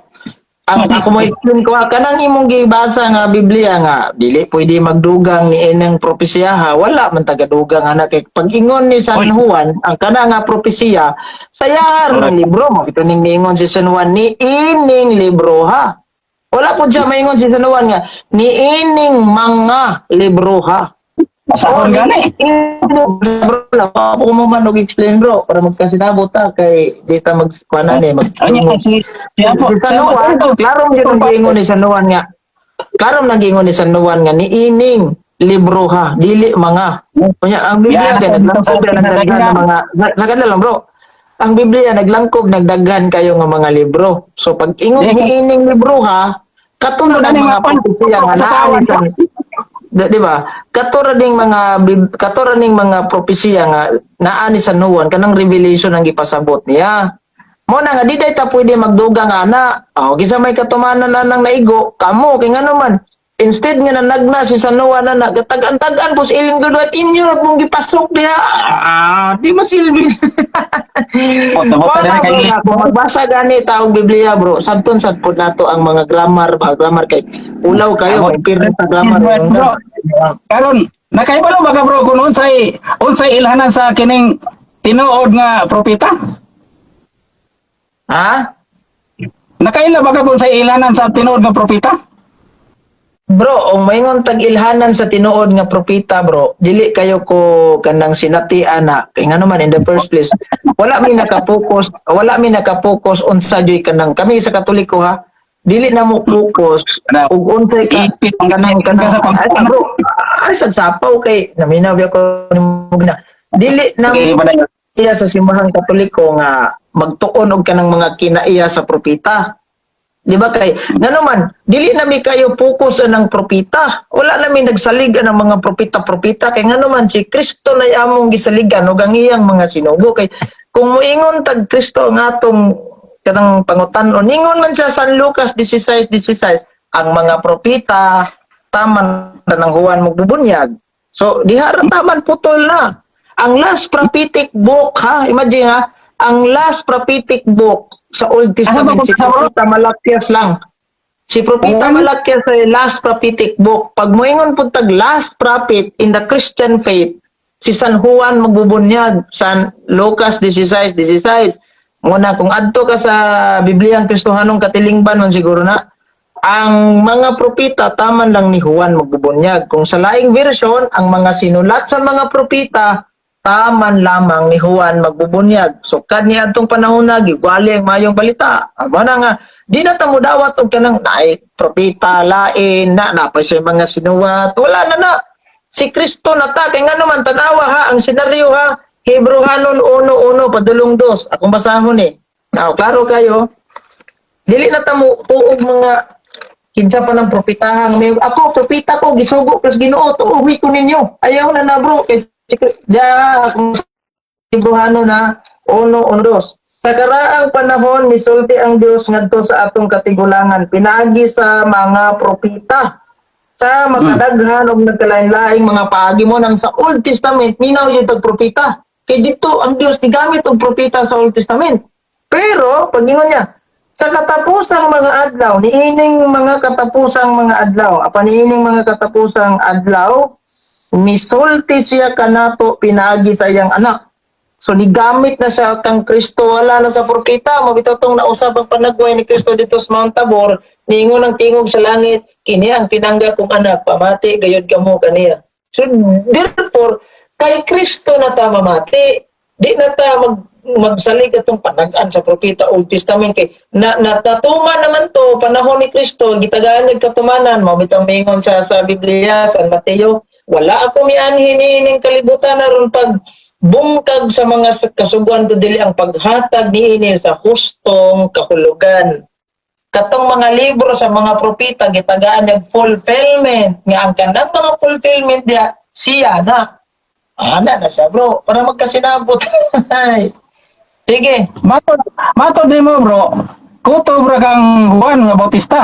Speaker 1: Ang ako mo explain ko ha, kanang imong gibasa nga Biblia nga dili pwede magdugang ni inang propesiya ha, wala man tagadugang ana kay pag-ingon ni San
Speaker 2: Oy.
Speaker 1: Juan ang kana nga propesiya sa yahar ng libro mo ito ning niingon si San Juan ni ining libro ha. Wala pud siya maingon si San Juan nga ni ining mga libro ha.
Speaker 2: Basahon gani.
Speaker 1: Bro, lang ako mo man og explain, bro, para magkasinabot ta kay di ta mag kuan ni mag
Speaker 2: Anya si si Apo,
Speaker 1: si San Juan, klaro gyud ang giingon ni San Juan nga. Klaro nang giingon ni San Juan nga niining libro ha, dili mga. Kunya ang Biblia
Speaker 2: Yeah,
Speaker 1: kay naglangkob na nagdaghan ng mga sa kanila lang, bro. Ang Biblia naglangkob nagdaghan kayo nga mga libro. So pag ingon niining libro ha, katuno ng mga propesiya nga
Speaker 2: Sa
Speaker 1: naa
Speaker 2: kawan
Speaker 1: ni San di ba? Katura ning mga propesiya nga naa ni San Juan kanang revelation ang gipasabot niya. Mo na nga di day ta pwede magdugang ana. Oh, kinsa may katumanan na nang naigo, kamo kay ngano man. Instead nga nanagna si San Juan na nagtag-an-tag-an pos iling gudwat inyo ra pong gipasok diha. Ah, di masilbi.
Speaker 2: Wala
Speaker 1: Wala, bro, nga, kung magbasa gani taong Biblia, bro, sabton sad pud nato ang mga grammar ba, grammar kay ulaw kayo
Speaker 2: Amo,
Speaker 1: kay pirmi sa grammar.
Speaker 2: Bro, karon nakaibalo ba ka, bro, kung unsay ilhanan sa kining tinuod nga propeta?
Speaker 1: Ha?
Speaker 2: Nakaila ba ka kung unsay ilhanan sa tinuod nga propeta?
Speaker 1: Bro, ang maingon tag ilhanan sa tinuod nga propeta, bro, dili kayo ko kanang sinatian na kay ngano man in the first place, wala mi nakapokus unsa joy kanang kami sa Katoliko ha. Dili na mo focus ug unsay ka
Speaker 2: Ipit ang
Speaker 1: kanang kanang
Speaker 2: ka sa
Speaker 1: ay, bro, ay sad sapaw kay naminaw biya ko nimo na. Dili na
Speaker 2: Okay, padayon.
Speaker 1: iya sa simbahang Katoliko nga magtuon og kanang mga kinaiya sa propeta. Di ba kay ngano man dili na mi kayo focus anang propeta. Wala na mi nagsalig ang mga propeta-propeta kay ngano man si Kristo na among gisaligan ug ang iyang mga sinugo kay kung moingon tag Kristo ang atong kanang pangutan-on, ingon man siya San Lucas 16:16, ang mga propeta taman na ng Juan magbubunyag. So diha ra taman putol na. Ang last prophetic book ha, imagine ha, ang last prophetic book sa Old Testament
Speaker 2: Ano ba
Speaker 1: si
Speaker 2: sa
Speaker 1: Propeta Malakias lang. Si Propeta Malakias ay last prophetic book. Pag moingon pud tag last prophet in the Christian faith, si San Juan magbubunyag, San Lucas 16:16. Muna kung adto ka sa Bibliang Kristohanong katilingban man siguro na ang mga propeta taman lang ni Juan magbubunyag. Kung sa laing version, ang mga sinulat sa mga propeta taman lamang ni Juan magbubunyag. So kani adtong panahon na gigwali ang mayong balita. Amo na nga di na ta modawat og kanang naay propeta lain na napay siya mga sinuwat. Wala na na. Si Kristo na ta kay ngano man tanawa ha ang senaryo ha Hebrehanon 1:1 padulong 2. Akong basahon eh. Now, klaro kayo. Dili na ta mo tuog mga kinsa pa ng propetahang may ako propeta ko gisugo ko sa Ginoo tuohi ko ninyo. Ayaw na na, bro, kay ya akong Hebrehanon na 1:1-2. Sa karaang panahon misulti ang Dios ngadto sa atong katigulangan pinaagi sa mga propeta sa makadaghan og nagkalain-laing mga paagi mo nang sa Old Testament minaw yung tag propeta kay dito ang Dios gigamit og propeta sa Old Testament. Pero pag-ingon niya sa katapusang mga adlaw niining mga katapusang mga adlaw apan niining mga katapusang adlaw misulti siya kanato pinaagi sa iyang anak. So nigamit na siya kang Kristo, wala na sa propeta, mabitaw tong nausap ang panagway ni Kristo dito sa Mount Tabor, niingon ang tingog sa langit, kini ang pinangga kong anak, pamati gayod kamo kaniya. So therefore, kay Kristo na ta mamati, di na ta magsalig atong panagan sa propeta Old Testament kay na natatuman naman to panahon ni Kristo gitagaan nagkatumanan mao bitang mingon sa Biblia San Mateo, wala ako mianhin niining kalibutan aron pag bungkag sa mga kasuguan to dili ang paghatag niini sa hustong kahulugan. Katong mga libro sa mga propeta gitagaan ng fulfillment nga ang kanang mga fulfillment diya siya na ana na siya, bro, para magkasinabot. Ay. Sige.
Speaker 2: Matod nimo, bro. Kutob ra kang Juan nga Bautista.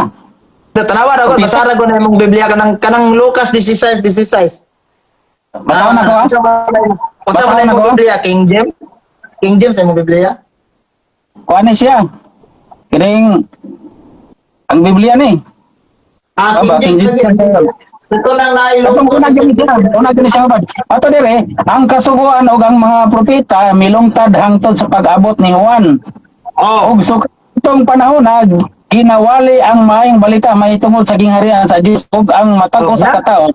Speaker 1: Tanawa ra ko,
Speaker 2: Propeta.
Speaker 1: basara ko na imong Biblia kanang kanang Lucas 16:16.
Speaker 2: Basahon na ko ha.
Speaker 1: Unsa man
Speaker 2: Basahon
Speaker 1: imong
Speaker 2: na ko?
Speaker 1: Biblia, King James? King James ay mo Biblia?
Speaker 2: Kuan ni siya. Kining ang Biblia ni.
Speaker 1: Ah,
Speaker 2: Aba,
Speaker 1: King
Speaker 2: King
Speaker 1: James.
Speaker 2: James.
Speaker 1: Lagi. Ito lang nailong.
Speaker 2: Katong una gani siya, una gani siya bad. Ato dire, ang kasuguan ug ang mga propeta milungtad hangtod sa pag-abot ni Juan.
Speaker 1: Oh.
Speaker 2: Ug so itong panahon na ginawali ang maayong balita mahitungod sa gingharian sa Dios ug ang matag usa ka tawo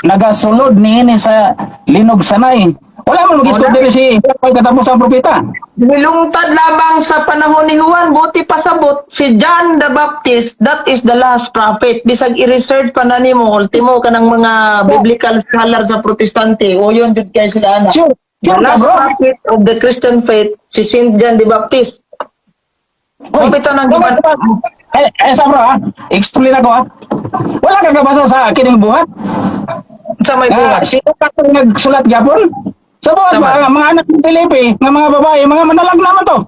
Speaker 2: nagasulod niini sa linugsanay. Wala man mag-isgot
Speaker 1: Wala.
Speaker 2: diri si pagkatapos ang propeta.
Speaker 1: Nilungtad lamang sa panahon ni Juan, buti pasabot si John the Baptist, that is the last prophet. Bisag i-research pa na nimo, ultimo kanang mga biblical scholar sa Protestante, o yun jud kay sila ana.
Speaker 2: Sure,
Speaker 1: The
Speaker 2: sure ka,
Speaker 1: last
Speaker 2: bro.
Speaker 1: prophet of the Christian faith, si Saint John the Baptist.
Speaker 2: Uy,
Speaker 1: Mapita ng
Speaker 2: wala ka ba- Eh, eh, sa bro ha, explain ako ha. Wala ka kabasa sa kining buhat?
Speaker 1: Sa may
Speaker 2: Nga,
Speaker 1: buhat.
Speaker 2: sino ka itong nagsulat gyapon? Sa buhat
Speaker 1: Tama.
Speaker 2: ba, mga anak ng Felipe, nga mga babae, mga manalag naman to.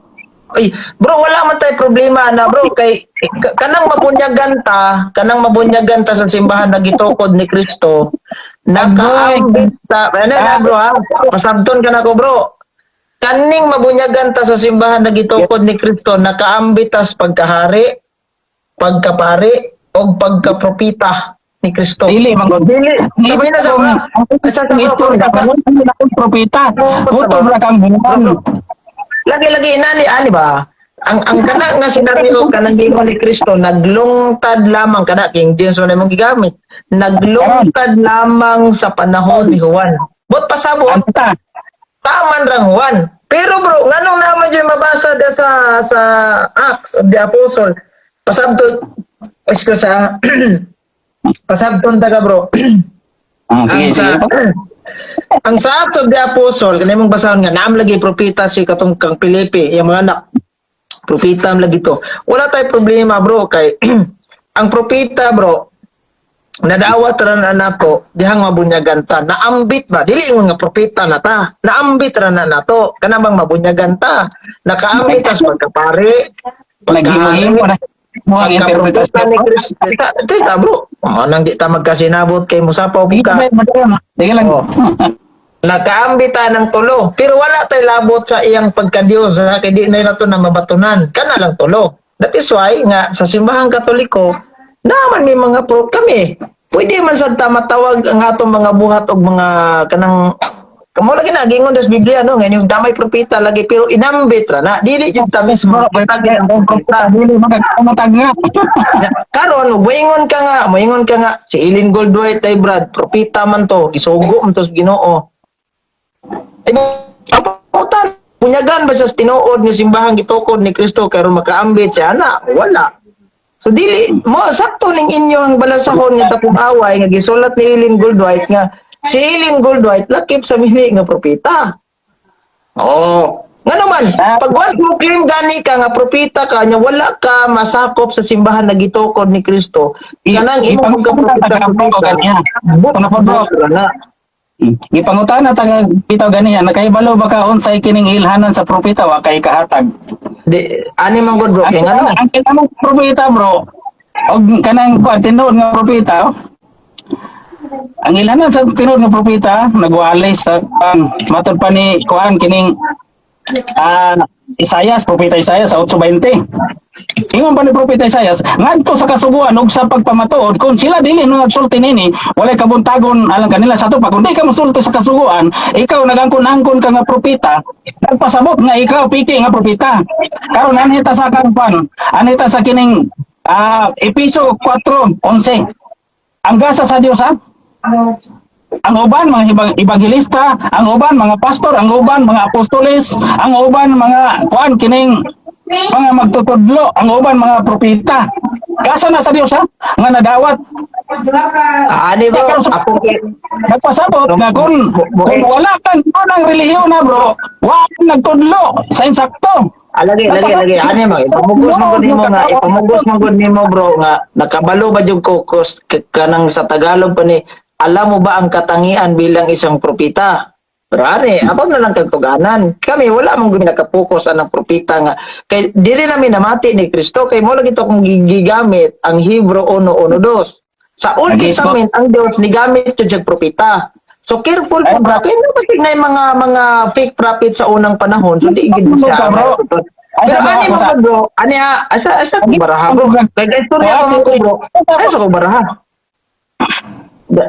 Speaker 1: Ay, bro, wala man tay problema na, bro, kay kanang mabunyagan ta sa simbahan na gitukod ni Kristo. Nakaambit ta, ano na, bro, ha? Pasabton ka na ko, bro. Kaning mabunyagan ta sa simbahan na gitukod ni Kristo, nakaambit tas pagkahari, pagkapari, o pagkapropita ni Kristo.
Speaker 2: Dili, man gud.
Speaker 1: Dili. Sabay na sa
Speaker 2: Ang
Speaker 1: sa
Speaker 2: ang istorya, wala akong propeta. Kutob ra kang buwan.
Speaker 1: Lagi-lagi inani ani ba? Ang kana nga senaryo kanang giingon ni Kristo naglungtad lamang kana King James wala imong gigamit. Naglungtad lamang sa panahon ni Juan. Bot pasabot
Speaker 2: Ang ta.
Speaker 1: taman rang Juan. Pero bro, nganong naman yung mabasa da sa Acts of the Apostle? Pasabtot, excuse ah. Pasabton ta ka, bro.
Speaker 2: Ah, sige,
Speaker 1: Ang sa
Speaker 2: sige.
Speaker 1: Ang sa Acts of the Apostle, kanay mong basahon nga naam lagi propeta si katong kang Felipe, iyang mga anak. Propeta am lagi to. Wala tay problema, bro, kay ang propeta, bro, nadawat ra na nato dihang mabunyagan ta. Naambit ba? Dili ingon nga propeta na ta. Naambit ra na nato. Kana bang mabunyagan ta? Nakaambit tas pagkapare,
Speaker 2: Naghimo-himo na mo ang
Speaker 1: pagka-propeta
Speaker 2: interpretasyon.
Speaker 1: ni Kristo. Tita, tita, bro. Oh, nang di ta magkasinabot kay musapaw
Speaker 2: Sige
Speaker 1: ka.
Speaker 2: lang.
Speaker 1: Oh. Nakaambita ng tulo. Pero wala tay labot sa iyang pagka-Diyos, ha? Kay di na nato na mabatunan. Kana lang tulo. That is why nga sa simbahang Katoliko naman may mga pro kami. Pwede man sad ta matawag ang atong mga buhat og mga kanang kamo lagi na gingon das Biblia, no, ngayon yung damay propeta lagi, pero inambit ra na dili jud sa mismo
Speaker 2: Bro, ang propeta dili magkamatag nga.
Speaker 1: Ya, karon moingon ka nga si Eileen Goldwhite ay, Brad, propeta man to, gisugo man to sa Ginoo. Ay putan, punyagan ba siya sa tinuod nga simbahang gitukod ni Kristo karon makaambit siya ana? Wala. So dili mo sakto ning inyo ang balasahon nga dakong away nga gisulat ni Eileen Goldwhite nga si Eileen Goldwhite lakip sa mili nga propeta. Oh. Nga naman, pag once mo claim gani ka nga propeta ka nya wala ka masakop sa simbahan na gitukod ni Kristo, kanang imong
Speaker 2: Ipangutana
Speaker 1: pagka-propeta
Speaker 2: ta ka, bro, ganiya. Ano po, bro?
Speaker 1: na.
Speaker 2: Gipangutana ta bitaw ganiya, nakahibalo ba ka unsay kining ilhanan sa propeta? Wa kay kahatag.
Speaker 1: Di ani man gud, bro, kay
Speaker 2: Ang
Speaker 1: ngano?
Speaker 2: ang kanang propeta, bro, og kanang kuan tinuod nga propeta, oh. Ang ilhanan sa tinuod nga propeta nagwali sa pang matod pa ni kuan kining Isayas, propeta Isayas sa 8:20. Ingon pa ni propeta Isayas, ngadto sa kasuguan ug sa pagpamatuod, kung sila dili no nagsulti nini, walay kabuntagon alang kanila sa pa. Kung di ka mosulti sa kasuguan, ikaw nagangkon-angkon ka nga propeta, nagpasabot nga ikaw piki nga propeta. Karon anhi ta sa kang anhi ta sa kining Episo 4:11. Ang gasa sa Dios ha? Ang uban mga ebanghelista, ang uban mga pastor, ang uban mga apostoles, ang uban mga kuan kining mga magtutudlo, ang uban mga propeta. Gasa na sa Dios ha nga nadawat.
Speaker 1: Ah, ani, bro, ako
Speaker 2: Nagpasabot nga kung wala kang ang relihiyon na, bro, wa kang nagtudlo sa insakto.
Speaker 1: Ah, lagi, lagi, lagi. Ani mo, ipamugos man gud nimo, bro, nga nakabalo ba jud ko kanang sa Tagalog pa ni, alam mo ba ang katangian bilang isang propeta? Pero ani, ako na lang kagtuganan. Kami wala man gud nakapokus anang propeta nga kay dili namin namati ni Kristo kay mo lagi to kung gigamit ang Hebrew 1:1-2. Sa Old
Speaker 2: Lagi,
Speaker 1: Testament ang Dios nigamit jud siya propeta. Sa So careful
Speaker 2: Ay,
Speaker 1: po ba? Kaya naman na yung mga fake prophet sa unang panahon. So di gid siya.
Speaker 2: Ka, bro. Ay,
Speaker 1: Pero
Speaker 2: sa
Speaker 1: ani
Speaker 2: ako
Speaker 1: mo
Speaker 2: sa-
Speaker 1: bro, ani ah, asa ko baraha, bro? Kay kay istorya ko man ko, bro. Ay sa ko baraha.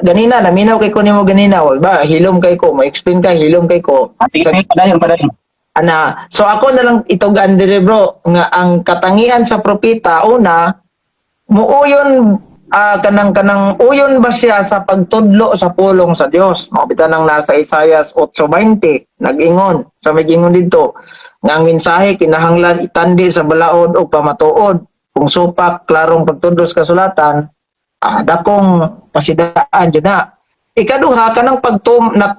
Speaker 1: Ganina naminaw kay ko nimo ganina, wag ba? Hilom kay ko, mo-explain ka, hilom kay ko.
Speaker 2: Ah, sige, sige, padayon, padayon.
Speaker 1: Ana, so ako na lang itugan dire, bro, nga ang katangian sa propeta, una, muuyon kanang uyon ba siya sa pagtudlo sa pulong sa Dios. Mao bitaw nang nasa Isaiah 8:20 nag-ingon sa may gingon didto nga ang mensahe kinahanglan itandi sa balaod o pamatuod. Kung supak klarong pagtudlo sa kasulatan, dakong pasidaan jud na. Ikaduha, kanang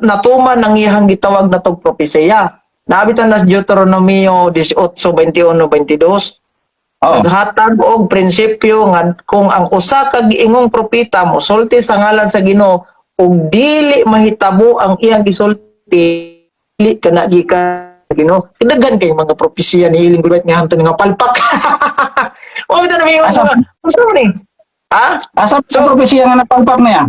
Speaker 1: natuman ang iyang gitawag na tog propesiya. Naabitan na Deuteronomio 18:21-22.
Speaker 2: Oo.
Speaker 1: Naghatag og prinsipyo nga kung ang usa ka giingong propeta mosulti sa ngalan sa Ginoo ug dili mahitabo ang iyang gisulti, dili kana gikan sa Ginoo. Daghan kay mga propesiya ni Ellen White nga hantod nga palpak. Wa bitaw na may unsa man ni? Ha?
Speaker 2: Asa sa propesiya nga napalpak na yan?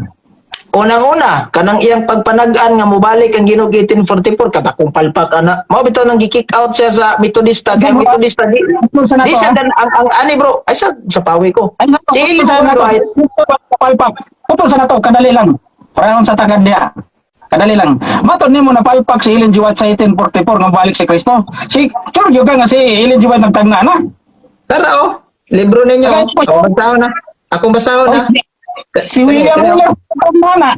Speaker 1: Unang-una, kanang iyang pagpanag-an nga mobalik ang Ginoo 1844, kadakong palpak ana. Mao bitaw nang gi-kick out siya sa Metodista, kay Metodista di
Speaker 2: Sa na
Speaker 1: di
Speaker 2: to,
Speaker 1: siya
Speaker 2: ah?
Speaker 1: dan ang ani, bro, ay sa pawi ko.
Speaker 2: Ay, nato,
Speaker 1: Si Ellen
Speaker 2: sa nato,
Speaker 1: White,
Speaker 2: palpak. Putol sa nato, kadali lang. Parehon sa tagad diha. Kadali lang. Matod nimo napalpak si Ellen G. White sa 1844 nga balik si Kristo. Si sure gyud ka nga si Ellen G. White nagtagna na.
Speaker 1: Tara oh, libro ninyo.
Speaker 2: Okay,
Speaker 1: Akong basahon na. Akong basahon na.
Speaker 2: Si William Miller nagtagna na.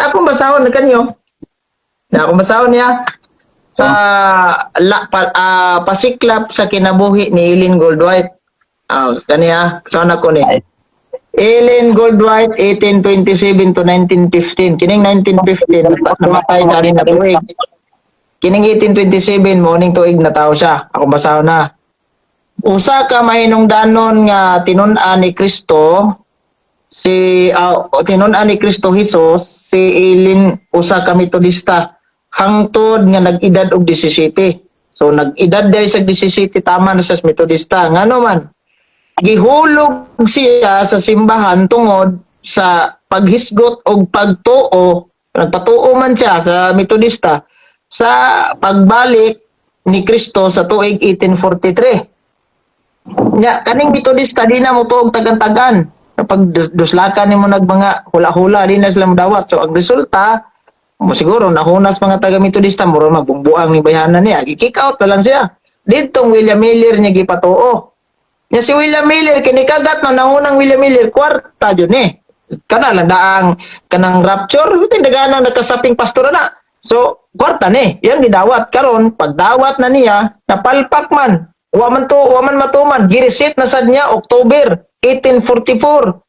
Speaker 1: Akong basahon na kanyo. Na akong basahon niya sa pasiklap sa kinabuhi ni Ellen Goldwhite. Kaniya, saan ako ni? Ellen Goldwhite, 1827 to 1915. Kining 1915, namatay na rin na tuig. Kining 1827, morning tuig na tao siya. Akong basahon na. Usa ka mahinungdanon nga tinun-an ni Kristo si tinun-an ni Kristo Jesus si Ellen, usa ka Metodista hangtod nga nag-edad og 17. So nag-edad dahil sa 17, tama na sa Metodista. Ngano man gihulog siya sa simbahan tungod sa paghisgot og pagtuo, nagpatuo man siya sa Metodista sa pagbalik ni Kristo sa tuig 1843. Nya kaning Metodista di na mo tuog tagan-tagan. Kapag duslakan nimo nag mga hula-hula, di na sila modawat. So ang resulta mo siguro nahunas mga taga Metodista, mura magbungbuang ni bayhanan niya, gi-kick out na lang siya. Didtong William Miller niya gipatuo. Nya si William Miller kini kagat man nahunang William Miller, kwarta jud ni. Kana lang daang kanang rapture tindagan nakasaping pastor na. So kwarta ni yang gidawat karon. Pagdawat na niya, napalpak man. Wa man matuman, gireset na sad niya October 1844.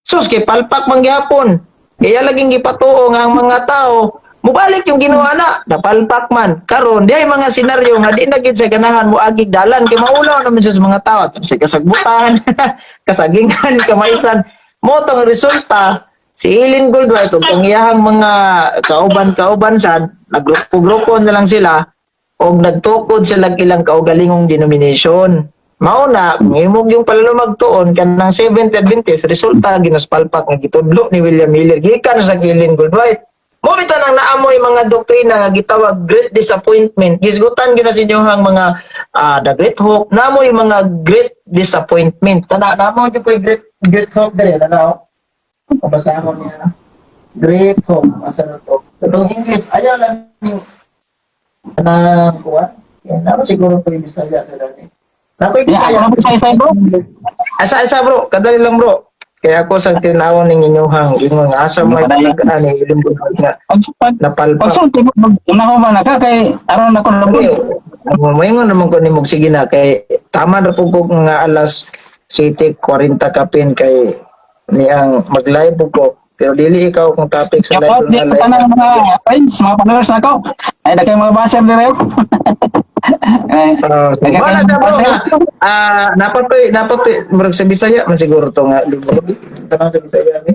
Speaker 1: Sus, kay palpak man gihapon. Kaya laging gipatuo nga ang mga tao mubalik yung Ginoo na, napalpak man. Karon di ay mga senaryo nga di na gid sa ganahan mo agig dalan kay maulaw naman siya sa mga tao sa kasagbutan, kasagingan, kamaisan. Mo tong resulta, si Ellen Goldwhite ug ang iyahang mga kauban-kauban sad naggrupo-grupo na lang sila og nagtukod sila ilang kaugalingong denomination. Mao na, kung imong yung palalumagtuon kanang Seventh Adventist, resulta ginaspalpak nga gitudlo ni William Miller gikan sa Ellen Goldwhite. Mo bitaw nang naamoy mga doktrina nga gitawag Great Disappointment. Gisgutan gyud na sa inyohang mga the Great Hope, naamoy mga Great Disappointment. Tana namo jud koy Great Hope dire, tanaw. Pabasahon niya. Great Hope, asa na to? Itong English, ayaw lang ning kanang kuan. Yan, namo siguro ko yung Bisaya sa dani. Nakoy
Speaker 2: Yeah, ako na po sa isa, bro.
Speaker 1: Asa asa, bro, kadali lang, bro. Kaya ako sa tinawon ning inyuhang ingon nga asa may ani ilim nga
Speaker 2: Pag
Speaker 1: napalpak.
Speaker 2: pagsulti mo, una ko man ka kay aron ako na.
Speaker 1: Ay, moingon naman ko nimo, sige na, kay tama na po ko nga alas 7:40 kapin kay niyang mag-live po ko. Pero dili ikaw kung topic sa
Speaker 2: Shout out
Speaker 1: live
Speaker 2: di
Speaker 1: nga
Speaker 2: ko
Speaker 1: live.
Speaker 2: tanang mga friends, mga followers nako. Ay daghay mga baser dire. Ay,
Speaker 1: So,
Speaker 2: daghay
Speaker 1: wala
Speaker 2: kayong
Speaker 1: siya, bro,
Speaker 2: baser.
Speaker 1: nga, napatoy, murag sa Bisaya man siguro to nga libro. Tanang sa Bisaya ni.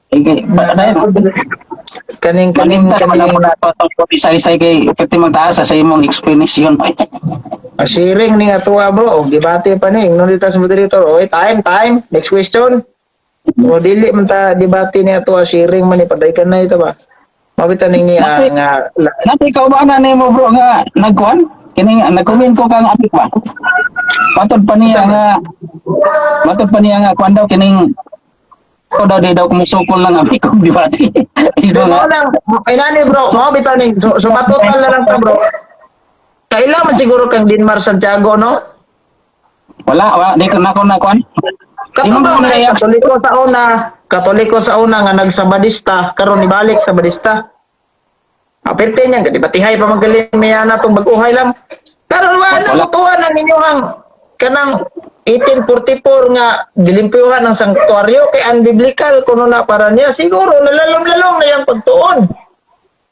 Speaker 2: Sige, dayon.
Speaker 1: Kaning kaning
Speaker 2: Malinta naman
Speaker 1: kaning
Speaker 2: ako na to itong isay-isay kay pwede magtaas sa imong explanation.
Speaker 1: Sharing ni nga tuwa, bro, og debate pa ni. Ingnon dito sa moderator. Okay, time, time. Next question. O dili man ta debate niya to, sharing man ni paday ka na ito ba. Mabita ning niya nga
Speaker 2: Nati kaubanan nimo, bro, nga nagkuan kining nag-comment ko kang apik ba. Matod pa niya nga kuan daw kining ko daw di daw kumusukol lang apik kong debate. Ito
Speaker 1: Mo
Speaker 2: nga.
Speaker 1: Lang, ay nani, bro, mo bitaw ning so matotal na lang ta, bro. Kaila man siguro kang Denmar Santiago, no?
Speaker 2: Wala, wala di ko na ko na kuan.
Speaker 1: Kato
Speaker 2: Imo
Speaker 1: ba
Speaker 2: man
Speaker 1: na
Speaker 2: na
Speaker 1: Katoliko sa una nga nagsabadista, karon nibalik sa badista. Aperte niya, gadi batihay pa magaling may na tong bag-uhay lang. Pero wala
Speaker 2: Wala.
Speaker 1: mo tuwa ng inyong kanang 1844 nga gilimpyuhan ng sanktuaryo kay unbiblical kuno na para niya, siguro nalalom-lalom na yang pagtuon.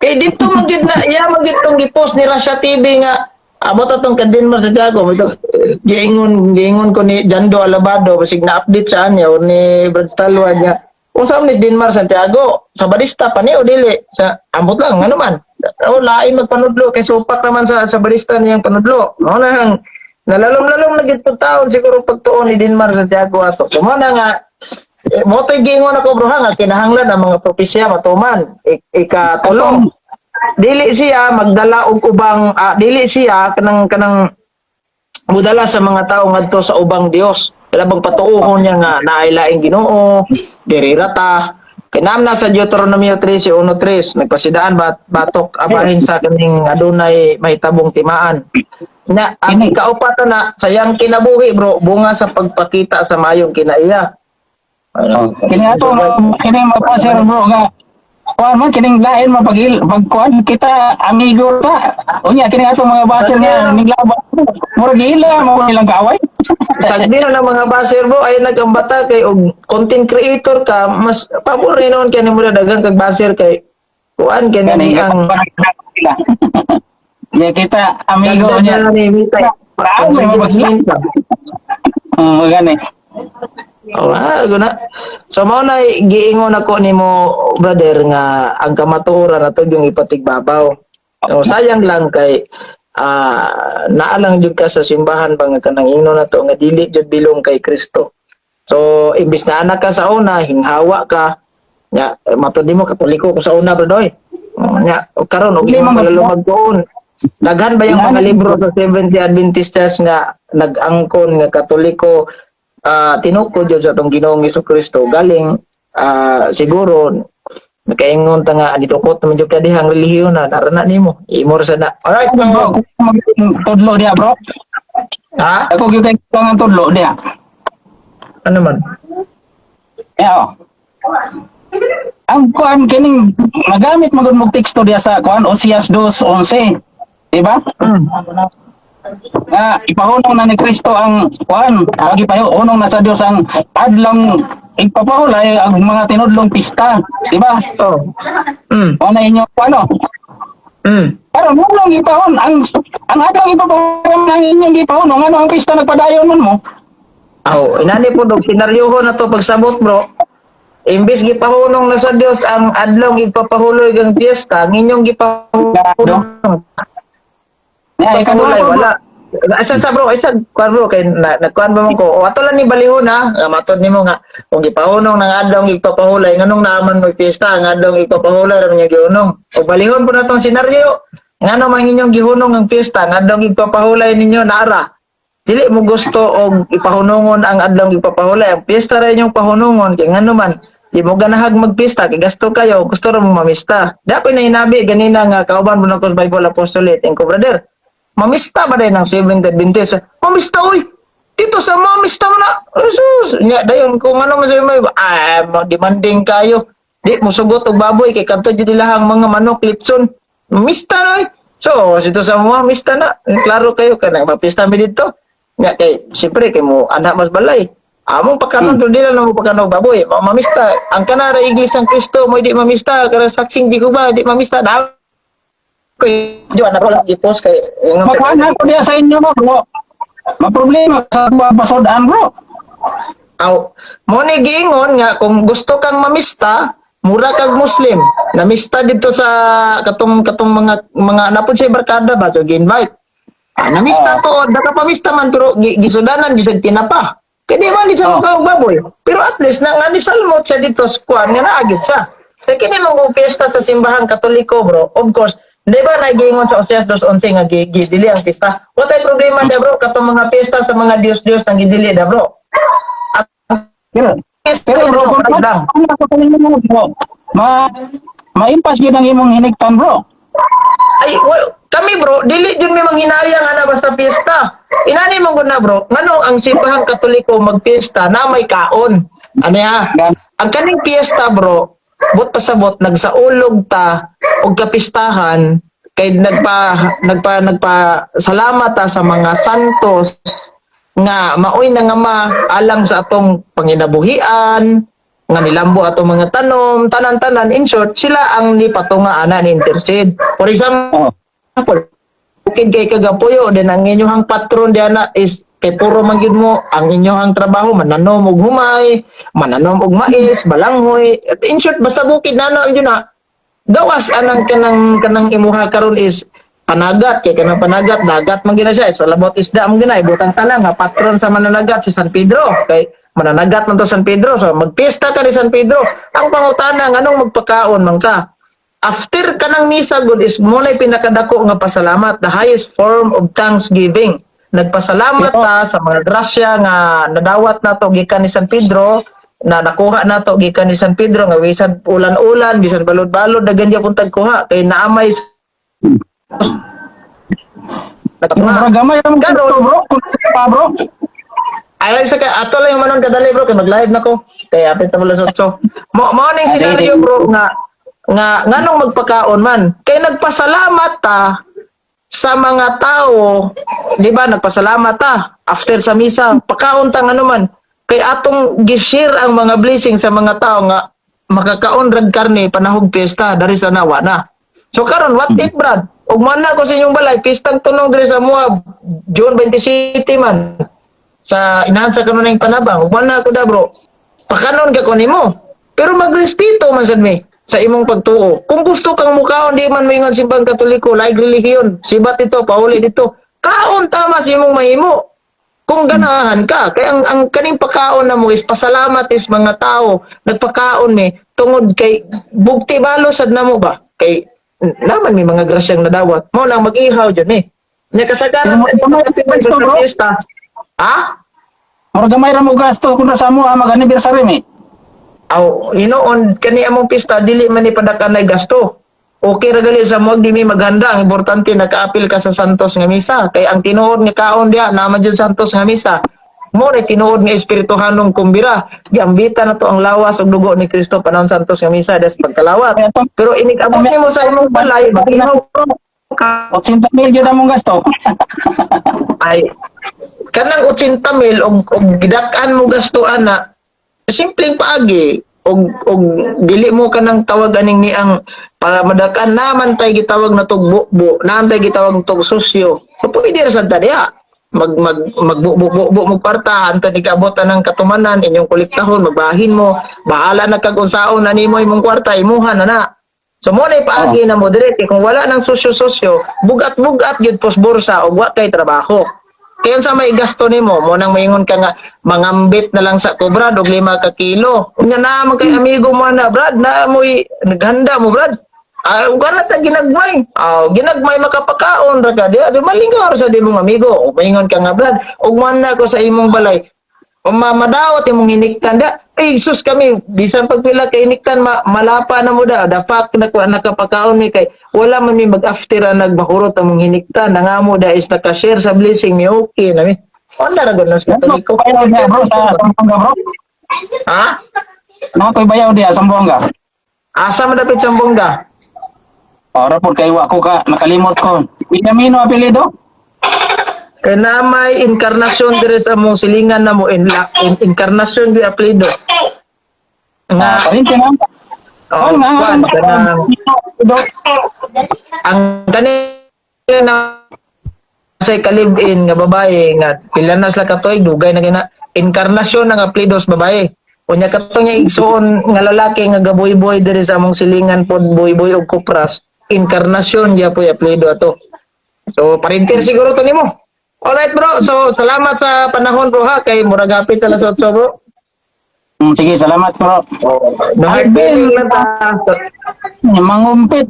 Speaker 1: Kay dito man gyud na iya man gyud tong gipost ni Russia TV nga abot atong kadin sa Jago ito, giingon giingon ko ni Jando Alabado basig na update sa niya o ni Brad Stalwa niya unsa man ni Denmar Santiago, sabadista pa ni o dili, sa ambot lang ano man o lain magpanudlo kay supak naman sa sabadista niyang panudlo mo na ang nalalom-lalom na gid pud taon siguro pagtuon ni Denmar Santiago ato. So mo na nga mo to'y giingon ako, bro, ha, nga kinahanglan ang mga propesya matuman. Ikatulong, dili siya magdala og ubang dili siya kanang kanang mudala sa mga tao ngadto sa ubang Dios. Wala bang patuohon niya nga naay laing Ginoo, diri ra ta. Kay naam na sa Deuteronomio 13:1-3, nagpasidaan batok abahin sa kaning adunay mahitabong timaan. Na ang ikaupat na sayang kinabuhi, bro, bunga sa pagpakita sa mayong kinaiya.
Speaker 2: Oh, kini ato kini mapasir, bro, nga kuan man kining lain mapagil pagkuan kita amigo ta unya kini ato mga baser nga ninglaban murag ila mo nilang kaaway.
Speaker 1: Sagdi na ng mga baser, bro, ay nagambata kay og content creator ka, mas pabor ni noon kay nimo na daghan kag baser kay kuan kay
Speaker 2: Gani
Speaker 1: ni ang
Speaker 2: sila ya kita amigo
Speaker 1: dagdag
Speaker 2: niya
Speaker 1: na ni Mitay.
Speaker 2: Bravo, may mabagsila. Gani.
Speaker 1: Oh, guna. So mao na giingon ako nimo, brother, nga ang kamatuoran ato yung ipatigbabaw. O sayang lang kay naa lang jud ka sa simbahan ba nga kanang ingnon nato nga dili jud bilong kay Kristo. So imbis na anak ka sa una, hinghawa ka. Nya matud nimo Katoliko ko sa una, bro, oy. Oh, nya o karon og
Speaker 2: Hindi
Speaker 1: imong
Speaker 2: man
Speaker 1: palalumagtuon. Daghan ba yung mga libro sa Seventh-day Adventist Church nga nag-angkon nga Katoliko tinukod jud sa atong Ginoong Kristo galing siguro nakaingon ta nga nidukot naman jud ka dihang relihiyon na nara na nimo imo ra sa na. Alright, so
Speaker 2: Bro, kung tudlo diya, bro.
Speaker 1: Ha?
Speaker 2: Ako gyud kay kulang ang tudlo diya.
Speaker 1: Ano man?
Speaker 2: Yeah, oh. Ang kuan kining magamit magud mo teksto diya sa kuan Osias 2:11. Di ba?
Speaker 1: Mm.
Speaker 2: Nga ipahunong na ni Kristo ang kuan, agi pahunong na sa Dios ang adlong igpapahulay ang mga tinudlong pista, di ba?
Speaker 1: Oh.
Speaker 2: O na inyo ano? Pero nung ipahon ang adlong ipapahulay ang inyong gipahunong, ano ang pista nagpadayon man mo?
Speaker 1: Aw, inani po dog senaryoho na to pagsabot, bro. Imbis gipahunong na sa Dios ang adlong igpapahuloy gang piyesta, ang inyong gipahunong
Speaker 2: Ya, ikaduha
Speaker 1: pahulay
Speaker 2: ko, bro.
Speaker 1: wala. Asa sa, bro, isa kuan, bro, kay na, nagkuan ba man ko? O ato lang ni balihon ha, nga matod nimo nga kung gipahunong ng adlong igpapahulay, nganong naaman mo piyesta ang adlong igpapahulay ra niya gihunong. O balihon po na tong senaryo. Ngano man inyong gihunong ang piyesta, ang adlong igpapahulay ninyo naara. Dili mo gusto og ipahunongon ang adlong igpapahulay, ang piyesta ra inyong pahunongon kay ngano man di mo ganahag magpista kay gasto kayo, gusto ra mo mamista. Dapat na hinabi ganina nga kauban mo na ko sa Bible Apostolate ko, brother. Mamista ba din ang Seventh Adventist? Mamista oy. Dito sa mamista mo na. Jesus, nya dayon kung ano man sabi mo, demanding kayo. Di mo sugot og baboy kay kadto jud ilahang mga manok litson. Mamista na oy. So, dito sa mga mamista na. Klaro kayo kanang mapista mi dito. Nya kay siyempre kay mo anak mas balay. Among pagkanon hmm. Dili lang mo pagkanon baboy. Mamista ang kanara Iglesia ng Kristo mo di mamista karon saksing di ko ba di mamista na ko jo na lang gipost kay
Speaker 2: Makuha ko diya sa inyo mo, bro. Maproblema sa pasod-an, bro.
Speaker 1: Aw, mo ni giingon nga kung gusto kang mamista, mura kag Muslim. Namista dito sa katong katong mga mga napod sa barkada ba so gi-invite. Namista to, daka pamista man pero gisudanan bisag tinapa. Kay di man gid siya mukaon baboy. Pero at least na nga ni salmot siya dito sa kuan nga naa gyud siya. Sa kini mo piyesta sa Simbahan Katoliko, bro. Of course, di ba nagiingon sa Oseas 2:11 nga gidili ang pista? Wa tay problema da, bro, katong mga piyesta sa mga Diyos-Diyos nang gidili da, bro. Ang
Speaker 2: Pero,
Speaker 1: piyesta
Speaker 2: pero bro, kung
Speaker 1: lang.
Speaker 2: Kung bro, maimpas gyud ang imong hinigtan, bro.
Speaker 1: Ay, well, kami, bro, dili jud mi manghinayang ana basta piyesta. Inani man gud na, bro, ngano ang Simbahang Katoliko magpiyesta na may kaon? Ano ya? Ang kaning piyesta, bro, but pasabot nagsaulog ta og kapistahan kay nagpa salamat ta sa mga santos nga maoy na nga ma alang sa atong panginabuhian nga nilambo atong mga tanom, tanan-tanan. In short, sila ang nipatunga ana ni intercede. For example, bukid kay kagapuyo din, ang inyong patron diana is kay puro man gyud mo ang inyong trabaho mananom og humay, mananom og mais, balanghoy. At in short, basta bukid na na yun na gawas anang kanang imuha karon is panagat, kay kanang panagat dagat man gina siya. So labot isda man gina, ibutang tala nga patron sa mananagat si San Pedro, kay mananagat man to San Pedro. So magpiyesta ka ni San Pedro. Ang pangutana, nganong magpakaon man ka after kanang misa? Good is mo na pinakadako nga pasalamat, the highest form of thanksgiving. Nagpasalamat ta sa mga grasya nga nadawat nato gikan ni San Pedro, na nakuha nato gikan ni San Pedro, nga bisan ulan-ulan, bisan balod-balod, daghan gyapon tag kuha kay naamay
Speaker 2: Pero bro, gamay ra mo
Speaker 1: Karon-
Speaker 2: bro, kung pa, bro.
Speaker 1: Ay, sa ato lang yung manon kadali, bro, kay mag-live na ko. Kaya apit na 8. Mo ning scenario, bro, nga nganong magpakaon man? Kay nagpasalamat ta sa mga tao, di ba? Nagpasalamat ta after sa misa, pakaon ta ngano man? Kay atong gi-share ang mga blessing sa mga tao nga makakaon rag karne panahog piyesta dari sa nawa na. So karon, what if, Brad, ug man na ko sa inyong balay, pistang tunong diri sa mua, June 27 man sa inahan sa kanunay panabang, ug man na ako da, bro, pakanon ka ko nimo, pero magrespeto man sad mi sa imong pagtuo. Kung gusto kang mukaon, di man moingon Simbang Katoliko laing relihiyon, sibat ito pauli dito, kaon tama sa imong mahimo kung ganahan ka. Kay ang kaning pakaon na mo is pasalamat is mga tao. Nagpakaon mi tungod kay bugti balo sad namo ba, kay naman may mga grasyang nadawat mo nang mag-ihaw jud ni nya kasagaran
Speaker 2: Pero
Speaker 1: sa
Speaker 2: gusto, bro.
Speaker 1: fiesta, ha.
Speaker 2: Mura gamay ra mo gasto kung sa mo mag-anniversary mi.
Speaker 1: Aw, hinoon kani among pista dili man ni padakanay gasto. Okay ra gali sa mo di mi maghanda, ang importante nakaapil ka sa Santos nga misa. Kay ang tinuod nga kaon diha naman jud Santos nga misa. Mo na tinuod nga espirituhanong kumbira. Giambita na to ang lawas ug dugo ni Kristo panahon Santos nga misa des pagkalawat. Pero inig abot nimo sa imong balay, mag-ihaw ka.
Speaker 2: 80 mil gyud among gasto.
Speaker 1: Ay, kanang 80 mil og gidak-an mo gasto ana, simpleng paagi og dili mo kanang tawag aning ni ang para madakan naman tay gitawag na tog bubo, naman tay gitawag tog susyo. So pwede ra sad ta diha mag mag magbubo bubo mo kwarta antod ikabot ng katumanan inyong kolektahon, magbahin mo, bahala na kag unsaon na nimo imong kwarta, imuha na na. So mo na ipaagi na mo dire, kay kung wala nang susyo-susyo, bugat-bugat gyud pos bursa og wa kay trabaho. Kaya unsa may gasto nimo, mo nang maingon ka nga mangambit na lang sa ko, Brad, og 5 ka kilo. Unya na man kay amigo mo na, Brad, na mo'y naghanda mo, Brad. Ah, ug na ta ginagmay. Ah, ginagmay makapakaon ra ka diha. Di malingaw ra sa di mong amigo. O maingon ka nga, Brad, ug man na ko sa imong balay. Madaot imong hiniktan da. Ay sus, kami bisan pagpila kay hiniktan malapa na mo da. The fact na nakapakaon mi kay wala man mi mag-after na nagbakurot among hiniktan. Nangamo da is naka-share sa blessing mi, okay na mi. Onda ra gud na sa Katoliko.
Speaker 2: Bayaw diha, bro, sa Zamboanga, bro.
Speaker 1: Ha?
Speaker 2: Naa ko'y bayaw diha Zamboanga.
Speaker 1: Asa man dapit sa Zamboanga?
Speaker 2: Ora pod kay wa ko ka nakalimot ko. Benjamino apelyido?
Speaker 1: Kay na may Inkarnasyon dire sa mong silingan na mo in Inkarnasyon di apelyido. Nga
Speaker 2: Ah, parente na.
Speaker 1: Oh,
Speaker 2: nga,
Speaker 1: kwan, kanang
Speaker 2: apelyido.
Speaker 1: Ang kani na sa kalib-in nga babae nga pila na sila katuig dugay na gina Inkarnasyon nga apelyido sa babae. Unya katong niya igsuon nga lalaki nga gaboy-boy diri sa among silingan pod, boy-boy og kupras, Inkarnasyon gyud poy apelyido ato. So parinter siguro to nimo. Alright, bro, so salamat sa panahon, bro, ha, kay murag hapit alas 8, bro.
Speaker 2: Sige, salamat, bro.
Speaker 1: Oh, no hard
Speaker 2: Alvin.
Speaker 1: feeling lang ta.
Speaker 2: Mangumpit.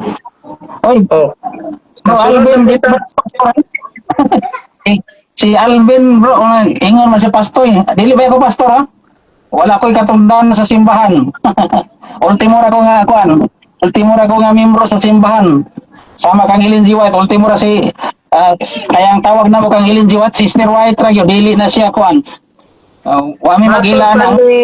Speaker 2: Oy,
Speaker 1: Oh.
Speaker 2: bro,
Speaker 1: Kasunod
Speaker 2: Alvin,
Speaker 1: na
Speaker 2: di
Speaker 1: kita.
Speaker 2: ba pastor? Si Alvin, bro, oh, ingon man si pastor eh. Dili ba ako pastor, ha? Wala ko'y katungdan sa simbahan. Ultimo ra ko nga kuan. Ultimo ra ko nga membro sa simbahan. Sama kang Ellen G. White, ultimo ra si kaya ang tawag na mo kang Ellen G. White, Sister White ra gyud, dili na siya kuan. Wa mi magila
Speaker 1: Matod
Speaker 2: na.
Speaker 1: pa ni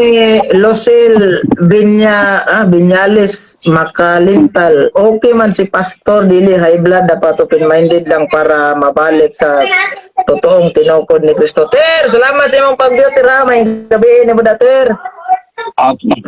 Speaker 1: Lucille Vinyales Makalintal. Okay man si pastor, dili high blood, dapat open-minded lang para mabalik sa totoong tinukod ni Kristo. Ter, salamat sa imong pag-view, Ter, ha. May gabi ni mo da, Ter.
Speaker 2: Okay.